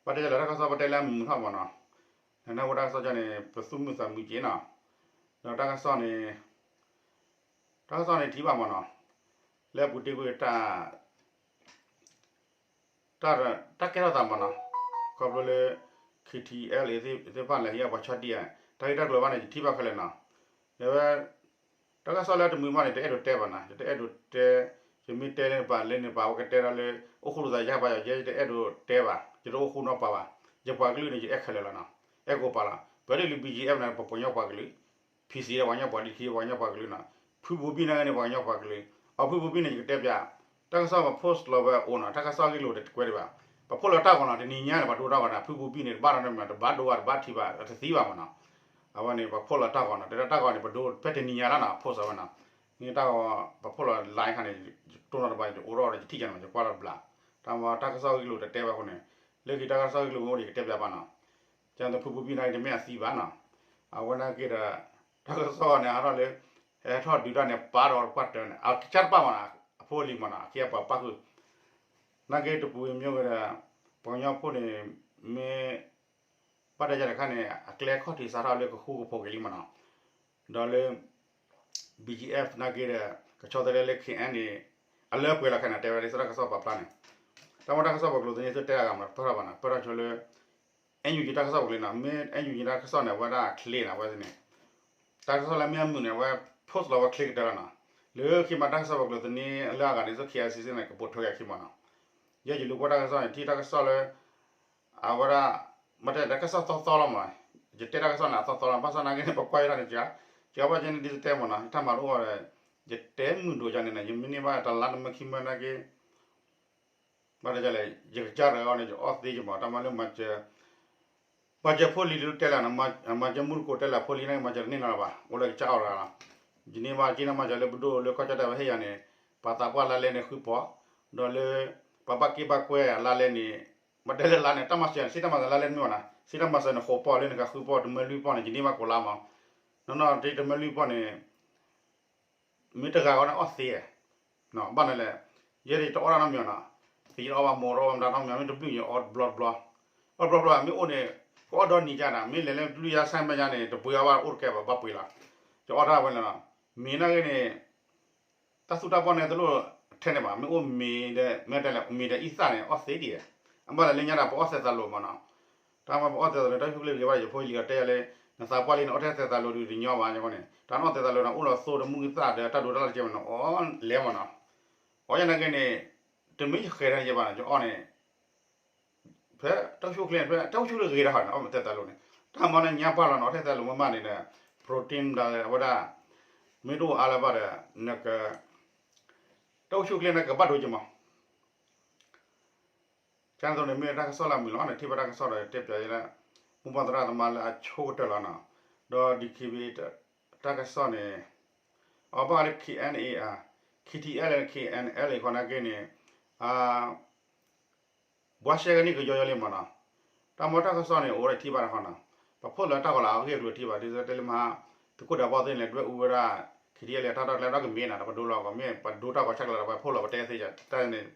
ဘၣ်တဲလၢတၢ်ကစီၣ်ပတဲလၢအမုာ်ထီၣ်မနီၤ, နနၢ်ဟူတၢ်ကစီၣ်ကန့ၣ် ပသူၣ်မုာ်သးမုာ်က့နီၤ, ဒီးတၢ်ကစီၣ်န့ၣ် တၢ်ကစီၣ်န့ၣ်ထံၣ်ဘၣ်မနီၤ, လၢအပူၤတ့ၢ်ကွံာ် တၢ်ကဲထီၣ်သးမနီၤ, ခီဖျိလၢ KTLA သ့ၣ်တဖၣ်လဲၤဟံးအပှၤဆီဒံၣ်ဧါ, တၢ်ဂ့ၢ်တၢ်ကျိၤဘၣ်န့ၣ် ယထံၣ်ဘၣ်ခဲလၢာ်နီၤ, ယဝဲ တၢ်ကစီၣ်လၢတမုာ်ဘၣ်န့ၣ် တအဲၣ်ဒိးတဲဘၣ်နီၤ, ယတအဲၣ်ဒိးတဲ, ယမ့ၢ်တဲလၢနပာ်လၢနပာ် အဝဲကတဲဒီးလၢ အိၣ်ဃူလိာ်သးယါဘၣ်ယီၤ ယဲယတအဲၣ်ဒိးတဲဘၣ်, ယတအိၣ်ဃူနီၤပာ်ဘၣ်, ယပှၤကလုာ်န့ၣ် ယအဲၣ်ခဲလၢာ်လီၤနီၤ, အဲၣ်ကိးပာ်လီၤ, ပှၤဒ်လၢ ဘီကၠံအ့ၣ် န့ၣ် ပပှၤကညီပှၤကလုာ် PC ဒီးပှၤကညီပှၤ ဒံၣ်ခံ ပှၤကညီပှၤကလုာ်နီၤ, ဖုဘိဘံၣ်နာ်က့န့ၣ် ပှၤကညီပှၤကလုာ်, အဖုဘိဘံၣ်န့ၣ် ယကတဲပျး, တၢ်ကစီၣ်ပ post လီၤဝဲအိၣ်နီၤ, တၢ်ကစီၣ်ဂ့ၢ်လိာ်တကွဲးဒံးဘၣ်, ပဖီၣ်လီၤတၢ်ဂီၤနီၤ, တနံၤညါန့ၣ် ပှၤဒိတၢ်ဂီၤန့ၣ် ဖုဘိဘံၣ်န့ၣ် တဘၣ်ဒီးန့ၣ်မး တဘၣ်ဒိဘၣ် တဘၣ်ထံးဘၣ် တသံဘၣ်မနီၤ, အဝဲန့ၣ် ပှၤဖီၣ်လီၤတၢ်ဂီၤနီၤ, တဲဒၣ်တၢ်ဂီၤန့ၣ် ပဒိဖဲတနံၤညါလီၤနီၤ post ဝဲနီၤ, န့ၣ်တၢ်ဂီၤ ပဖီၣ်လီၤ line ခါန့ၣ် ယတိၢ်နီၣ်တဘၣ် ယအိၣ်ထီၣ်ဒီး ယထံၣ်ကန့ၣ်မး ယကွၢ်လီၤတဘျး, တၢ်မၤတၢ်ကစီၣ်ဂ့ၢ်လိာ်တတဲဘၣ်အဃိန့ၣ်, လၢခံတၢ်ကစီၣ်ဂ့ၢ်လိာ်မ့ၢ်အိၣ်ဒီး ယကတဲပျးဘၣ်နီၤ, ကၢ်သိးဖုဘိဘံၣ်နာ်က့တမ့ၢ်အသံဘၣ်နီၤ, အဝဲနာ်က့ဒီး တၢ်ကစီၣ်န့ၣ် ဟးထီၣ်လၢ ဟဲထီၣ်ဒုးတၢ်န့ၣ် ပာ်ဒီးကွၢ်တၢၢ်န့ၣ် အကစၢ်တပာ်မနီၤ, အဖိအလံၤမနီၤ အခ့အပှၤပၣ်ဃုာ်, နာ်က့တပူၤမ့ၢ်ဝဲဒီး ပှၤကညီဖိန့ၣ် မ့ၢ် ဘၣ်တဲယၤတခါန့ၣ် အကျဲခီၣ်ထံးစးထီၣ်လၢကဃူကဖိးက့ၤလံမနီၤ, ဒီးလၢ BGF နာ်က့ဒီး ကဆီတလဲလၢ KNA အလၢပှဲၤလီၤခဲန့ၣ် တဲဝဲဒၣ်လၢတၢ်ကစီၣ်ပာ်ဖျါန့ၣ်, တၢ်မၤတၢ်ကစီၣ်ပကျိၤသန့သုတဲအဂၤမး ပၢၢ်ထီၣ်ဘၣ်နီၤ, ပၢၢ်ထီၣ်ဆိလၢ NUG တၢ်ကစီၣ်ပကျိၤနီၤ, မ့ၢ် NUG တၢ်ကစီၣ်န့ၣ် အဝဲဒၣ်ချ့နီၤ အဝဲန့ၣ်, တၢ်ကစီၣ်လၢမ့ၢ်အမုာ်န့ၣ် အဝဲ post လီၤဝဲချ့ကတၢၢ်လီၤနီၤ, လၢခံမးတၢ်ကစီၣ်ပကျိၤသန့လၢအဂၤန့ၣ် သိး KIC န့ၣ် ကပိာ်ထွဲက့ၤခံမးနီၤ, ယဲယလူၤကွၢ်တၢ်ကစီၣ်န့ၣ် ထံၣ်တၢ်ကစီၣ်လၢ အဝဲဒၣ် မ့ၢ်တဲတၢ်ကစီၣ်သီသီလီၤမး, ယတဲတၢ်ကစီၣ်န့ၣ် အသီသီလီၤ, ဘၣ်ဆၣ်နာ်က့န့ၣ် ပကွၢ်ယဲဒၣ်န့ၣ် ကဘၣ်ယဲန့ၣ်ဒ်ယတဲမးနီၤ, တၢ်မၤတအိၣ်ဒီး ယတဲမုာ်ဒိၣ်ယၤန့ၣ်နီၤ, ယမ့ၢ်န့ၢ်ဘၣ်တလါတမၢခံမၢနာ်က့ ဘၣ်တလဲၣ် ယကစၢ်တဂၤအီၤန့ၣ် ယအီၣ်သ့ယမး, တၢ်မၤလၢ မၤစၢၤဖိလံၤဒ်တဲလဲၣ်, မၤစၢၤမူတကိးတဲလဲၣ် ဖိလံၤနာ်က့ မၤစၢၤတန့ၢ်နီတဂၤဘၣ်, အိၣ်လၢကစၢ်အီၣ်တဂၤလီၤ, ယန့ၢ်ဘၣ်က့ၤနီၢ်မၤစၢၤလၢပဒိၣ်လၢကီၢ်ကၠီၣ်တဲၣ်ဝဲဟ့ၣ်ယၤန့ၣ်, ပှၤသးပှၢ်လါလဲန့ၣ်ဃုပီၢ်, ဒီးလၢ ပှၤဘၣ်က့ၢ်ဘၣ်ကွဲအလါလဲန့ၣ်, မ့ၢ်တဲလၢလါန့ၣ် တၢ်မၤစၢၤ စ့တၢ်မၤစၢၤလါလဲတမ့ၢ်ဘၣ်နီၤ, စ့တၢ်မၤစၢၤန့ၣ် ဃိးပီၢ်လၢနကဃုပီၢ် တမၢလွံၢ်ပီၢ်န့ၣ် ယန့ၢ်ဘၣ်ကိးလါမး, နီၢ်နီၢ်တမၢလွံၢ်ပီၢ်န့ၣ် မ့ၢ်တဂၤဂီၢ်န့ၣ်အီၣ်သ့, ဘၣ်န့ၣ်လဲၣ်, ယဲဒၣ်ယတအီၣ်တၢ်နီတမံၤနီၤ, သံတအီၣ်ဘၣ် မိၢ်တအီၣ်ဘၣ် မတၤနီတမံၤ မ့ၢ်တဘျုးယအီၣ်တဘျီတဘျီ, အီၣ်တဘျီတဘျီ မ့ၢ်အိၣ်န့ၣ် ကအီၣ်ဒီနံၤကၢ်နီၤ, မ့ၢ်လဲၤလၢတဘျုးယါဆၢ်မဲာ်ညါန့ၣ် တပှ့ၤအီၣ်ဘၣ်အိၣ်တကဲဘၣ် ဘၣ်ပှ့ၤလီၤ, ယအီၣ်တၢ်ဝဲန့ၣ်လီၤ, မ့ၢ်နာ်က့န့ၣ် တၢ်သူၣ်တၢ်ပီၢ်န့ၣ်တလိၣ်ထဲန့ၣ်ဘၣ်, မ့ၢ်အိၣ်မ့ၤဒီး မ့ၢ်တဲလဲၣ် မ့ၤဒီးအံသၣ်န့ၣ် အီၣ်သ့ဒ်, အဘၣ်လဲၣ်လၢညါဒီး ပအီၣ်သဲးသးလိၤမးနီၤ, တၢ်မၤပအီၣ်သဲးသးလိၤ တၢ်ဟူးကျ့ဂ့ၤဘၣ် ယဖိယလံၤအီၤတဲယၤလၢ နသးပှၢ်လံန့ၣ် အီၣ်ထဲသဲးသးလိၤဒုးတညီဘၣ် ယကီန့ၣ် တၢ်နအီၣ်သဲးသးလိၤန့ၣ် အိၣ်လီၤသိတမုၢ်သၣ်ဒီးတၢ်ဒိးတၢ်လၢကဲမးနီၤ အီၣ်လဲမးနီၤ, အီၣ်ယဲနာ်က့န့ၣ် တမ့ၢ်ယဃဲၤတၢ်န့ၣ်ယဲဘၣ်နီၤ ယအီၣ်န့ၣ် ဖဲတၢ်အိၣ်ဆူၣ်အိၣ်ချ့န့ၣ် ဖဲတၢ်အိၣ်ဆူၣ်အိၣ်ချ့ဂ့ၤတၢ်ဟီန့ၣ် အီၣ်မ့ၢ်သဲးသးလိၤန့ၣ် တၢ်မၤန့ၣ်ညါပၢ်လီၤနီၤ အီၣ်ထဲသဲးလိၤမးမးန့ၣ်ဒီး protein ဒီးအဝဲဒၣ် မ့ၢ်တအိၣ်အါလၢၤဘၣ်ဒီး နက တၢ်အိၣ်ဆူၣ်အိၣ်ချ့န့ၣ်ကဘၣ်ဒိက့ၤမး ကန့ၣ်သိးန့ၣ် မ့ၢ်တၢ်ကစီၣ်လၢအမုာ်လီၤန့ၣ် ထံၣ်ဘၣ်တၢ်ကစီၣ်ဒီးတဲပျးယဲလၢ မိၢ်ပှၢ်သရၣ်သမါလၢအဆိကတၢၢ်လီၤနီၤ ဒီး DKBA တၢ်ကစီၣ်န့ၣ် အဘၣ်လၢ KNA အ KTLA KNLA ခီနာ်က့န့ၣ် ဘှါရှဲကနံၣ်ကယီယီလံမးနီၤ တၢ်မ့ၢ်တၢ်ကစီၣ်န့ၣ် အိၣ်ဝဲဒၣ်ထံၣ်ဘၣ်တခီနီၤ ပှၤဖီၣ်လၢတၢ်ဂီၤလၢအဂ့ၢ်အကျိၤထံၣ်ဘၣ် ဒ်သိးတဲလၢမဟါ သုးခိၣ်ဒးဘီသ့ၣ်န့ၣ် ဒွဲၣ်အူဝဲဒၣ် KTLA တၢ်ထီၣ်ကျဲဒီးကမ့ၢ်နၤဒီး ပဒိလီၤကီး မ့ၢ်ပဒိတၢ်ဂီၤဆၢကျါဒီး ပှၤဖီၣ်လီၤပတဲသ့ တၢ်န့ၣ်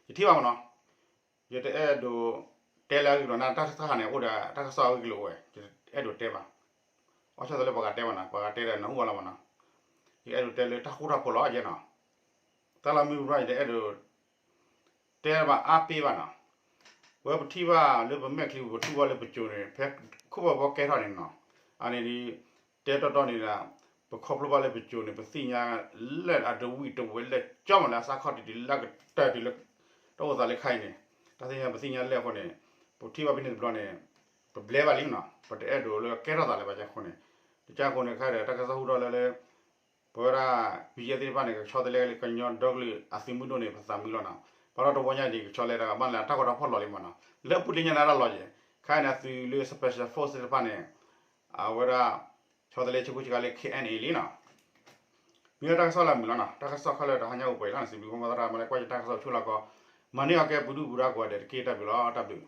ယထံၣ်ဘၣ်မးနီၤ ယတအဲၣ်ဒိး တဲလၢအဂ့ၢ်ကျိၤန့ၣ် တၢ်တခါန့ၣ် အိၣ်ဒီးတၢ်ကစီၣ်အဂ့ၢ်ကျိၤအိၣ်ဝဲ ယတအဲၣ်ဒိးတဲဘၣ် အီၣ်ဆၣ်သိးလၢပှၤဂၤတဲဘၣ်နီၤ ပှၤဂၤတဲဒီးနၢ်ဟူအီၤလီၤမးနီၤ ယအဲၣ်ဒိးတဲလၢတၢ်ဃူတၢ်ဖိးလီၤယဲနီၤ တၢ်လၢမုၢ်ပှၢ်ယတအဲၣ်ဒိး တဲဘၣ်အါပ့ဘၣ်နီၤ ဝဲပထံၣ်ဘၣ်လၢပမဲာ်ချံပူၤ ပထံၣ်ဘၣ်လၢပစိၤန့ၣ် ဖဲခိၣ်ဘီဘီကဲထီၣ်န့ၣ်နီၤ အန့ၣ်ဒ် တဲတီတီန့ၣ်ဒီး ပ ပခီဖျိဘၣ်လၢပစိၤန့ၣ် ပသ့ၣ်ညါလၢအတဝံၣ်တဝဲလၢာ်ကၠီမးလၢအစးခီၣ်တံၢ်တံၢ်လၢအကတၢၢ်တုၤလၢ တၢ်အိၣ်သးလၢခါအံၤန့ၣ်, တၢ်သ့ၣ်ညါပသ့ၣ်ညါလၢာ်အဃိန့ၣ်, ပထံၣ်ဘၣ်ဖဲန့ၣ်တဘျီန့ၣ်, ပဘျဲဘၣ်လံနီၤ, ပတအဲၣ်ဒိးလၢကဲထီၣ်သးလၢၤဘၣ်ကဲအဃိန့ၣ်, တကဲအဃိန့ၣ် ခဲဒီးတၢ်ကစီၣ်ဟူထီၣ်လၢလၢ ပဝဲဒၣ် BGF သ့ၣ်တဖၣ်န့ၣ် ကဆီတလဲလၢကညီဒီကလုာ်အသုးမုၢ်ဒိၣ်န့ၣ် ပသးမုာ်လီၤနီၤ, ဘၣ်ဒီးတဝီညါဒံးကဆီလဲတဂၤဘၣ်န့ၣ် အတၢ်ဂီၤတၢ်ဖီၣ်လီၤလံမးနီၤ, လၢပူၤတ့ၢ်ညါန့ၣ်တၢ်လီၤက့ၤ, ခဲအံၤန့ၣ် အသုးလၢ special force သ့ၣ်တဖၣ်န့ၣ် အဝဲဒၣ် ဆီတလဲဆ့ကူဆ့ကၤလၢ KNA လံနီၤ, မ့ၢ်ဝဲတၢ်ကစီၣ်လၢအမုာ်လီၤနီၤ, တၢ်ကစီၣ်ခဲလၢာ်တဟါညါအိၣ်ပှဲၤလီၤန့ၣ် စံးဘျုးဖိမီၤသရၣ် မၤလၢကွၢ်ယတၢ်ကစီၣ်ဆူလီၤကီး, မၤန့ၢ်အီၤကဲပူၤဒုၣ်ပူၤဒါကိးဂၤဒဲးတက့ၢ် တၢ်ဘျုးလီၤ တၢ်ဘျုး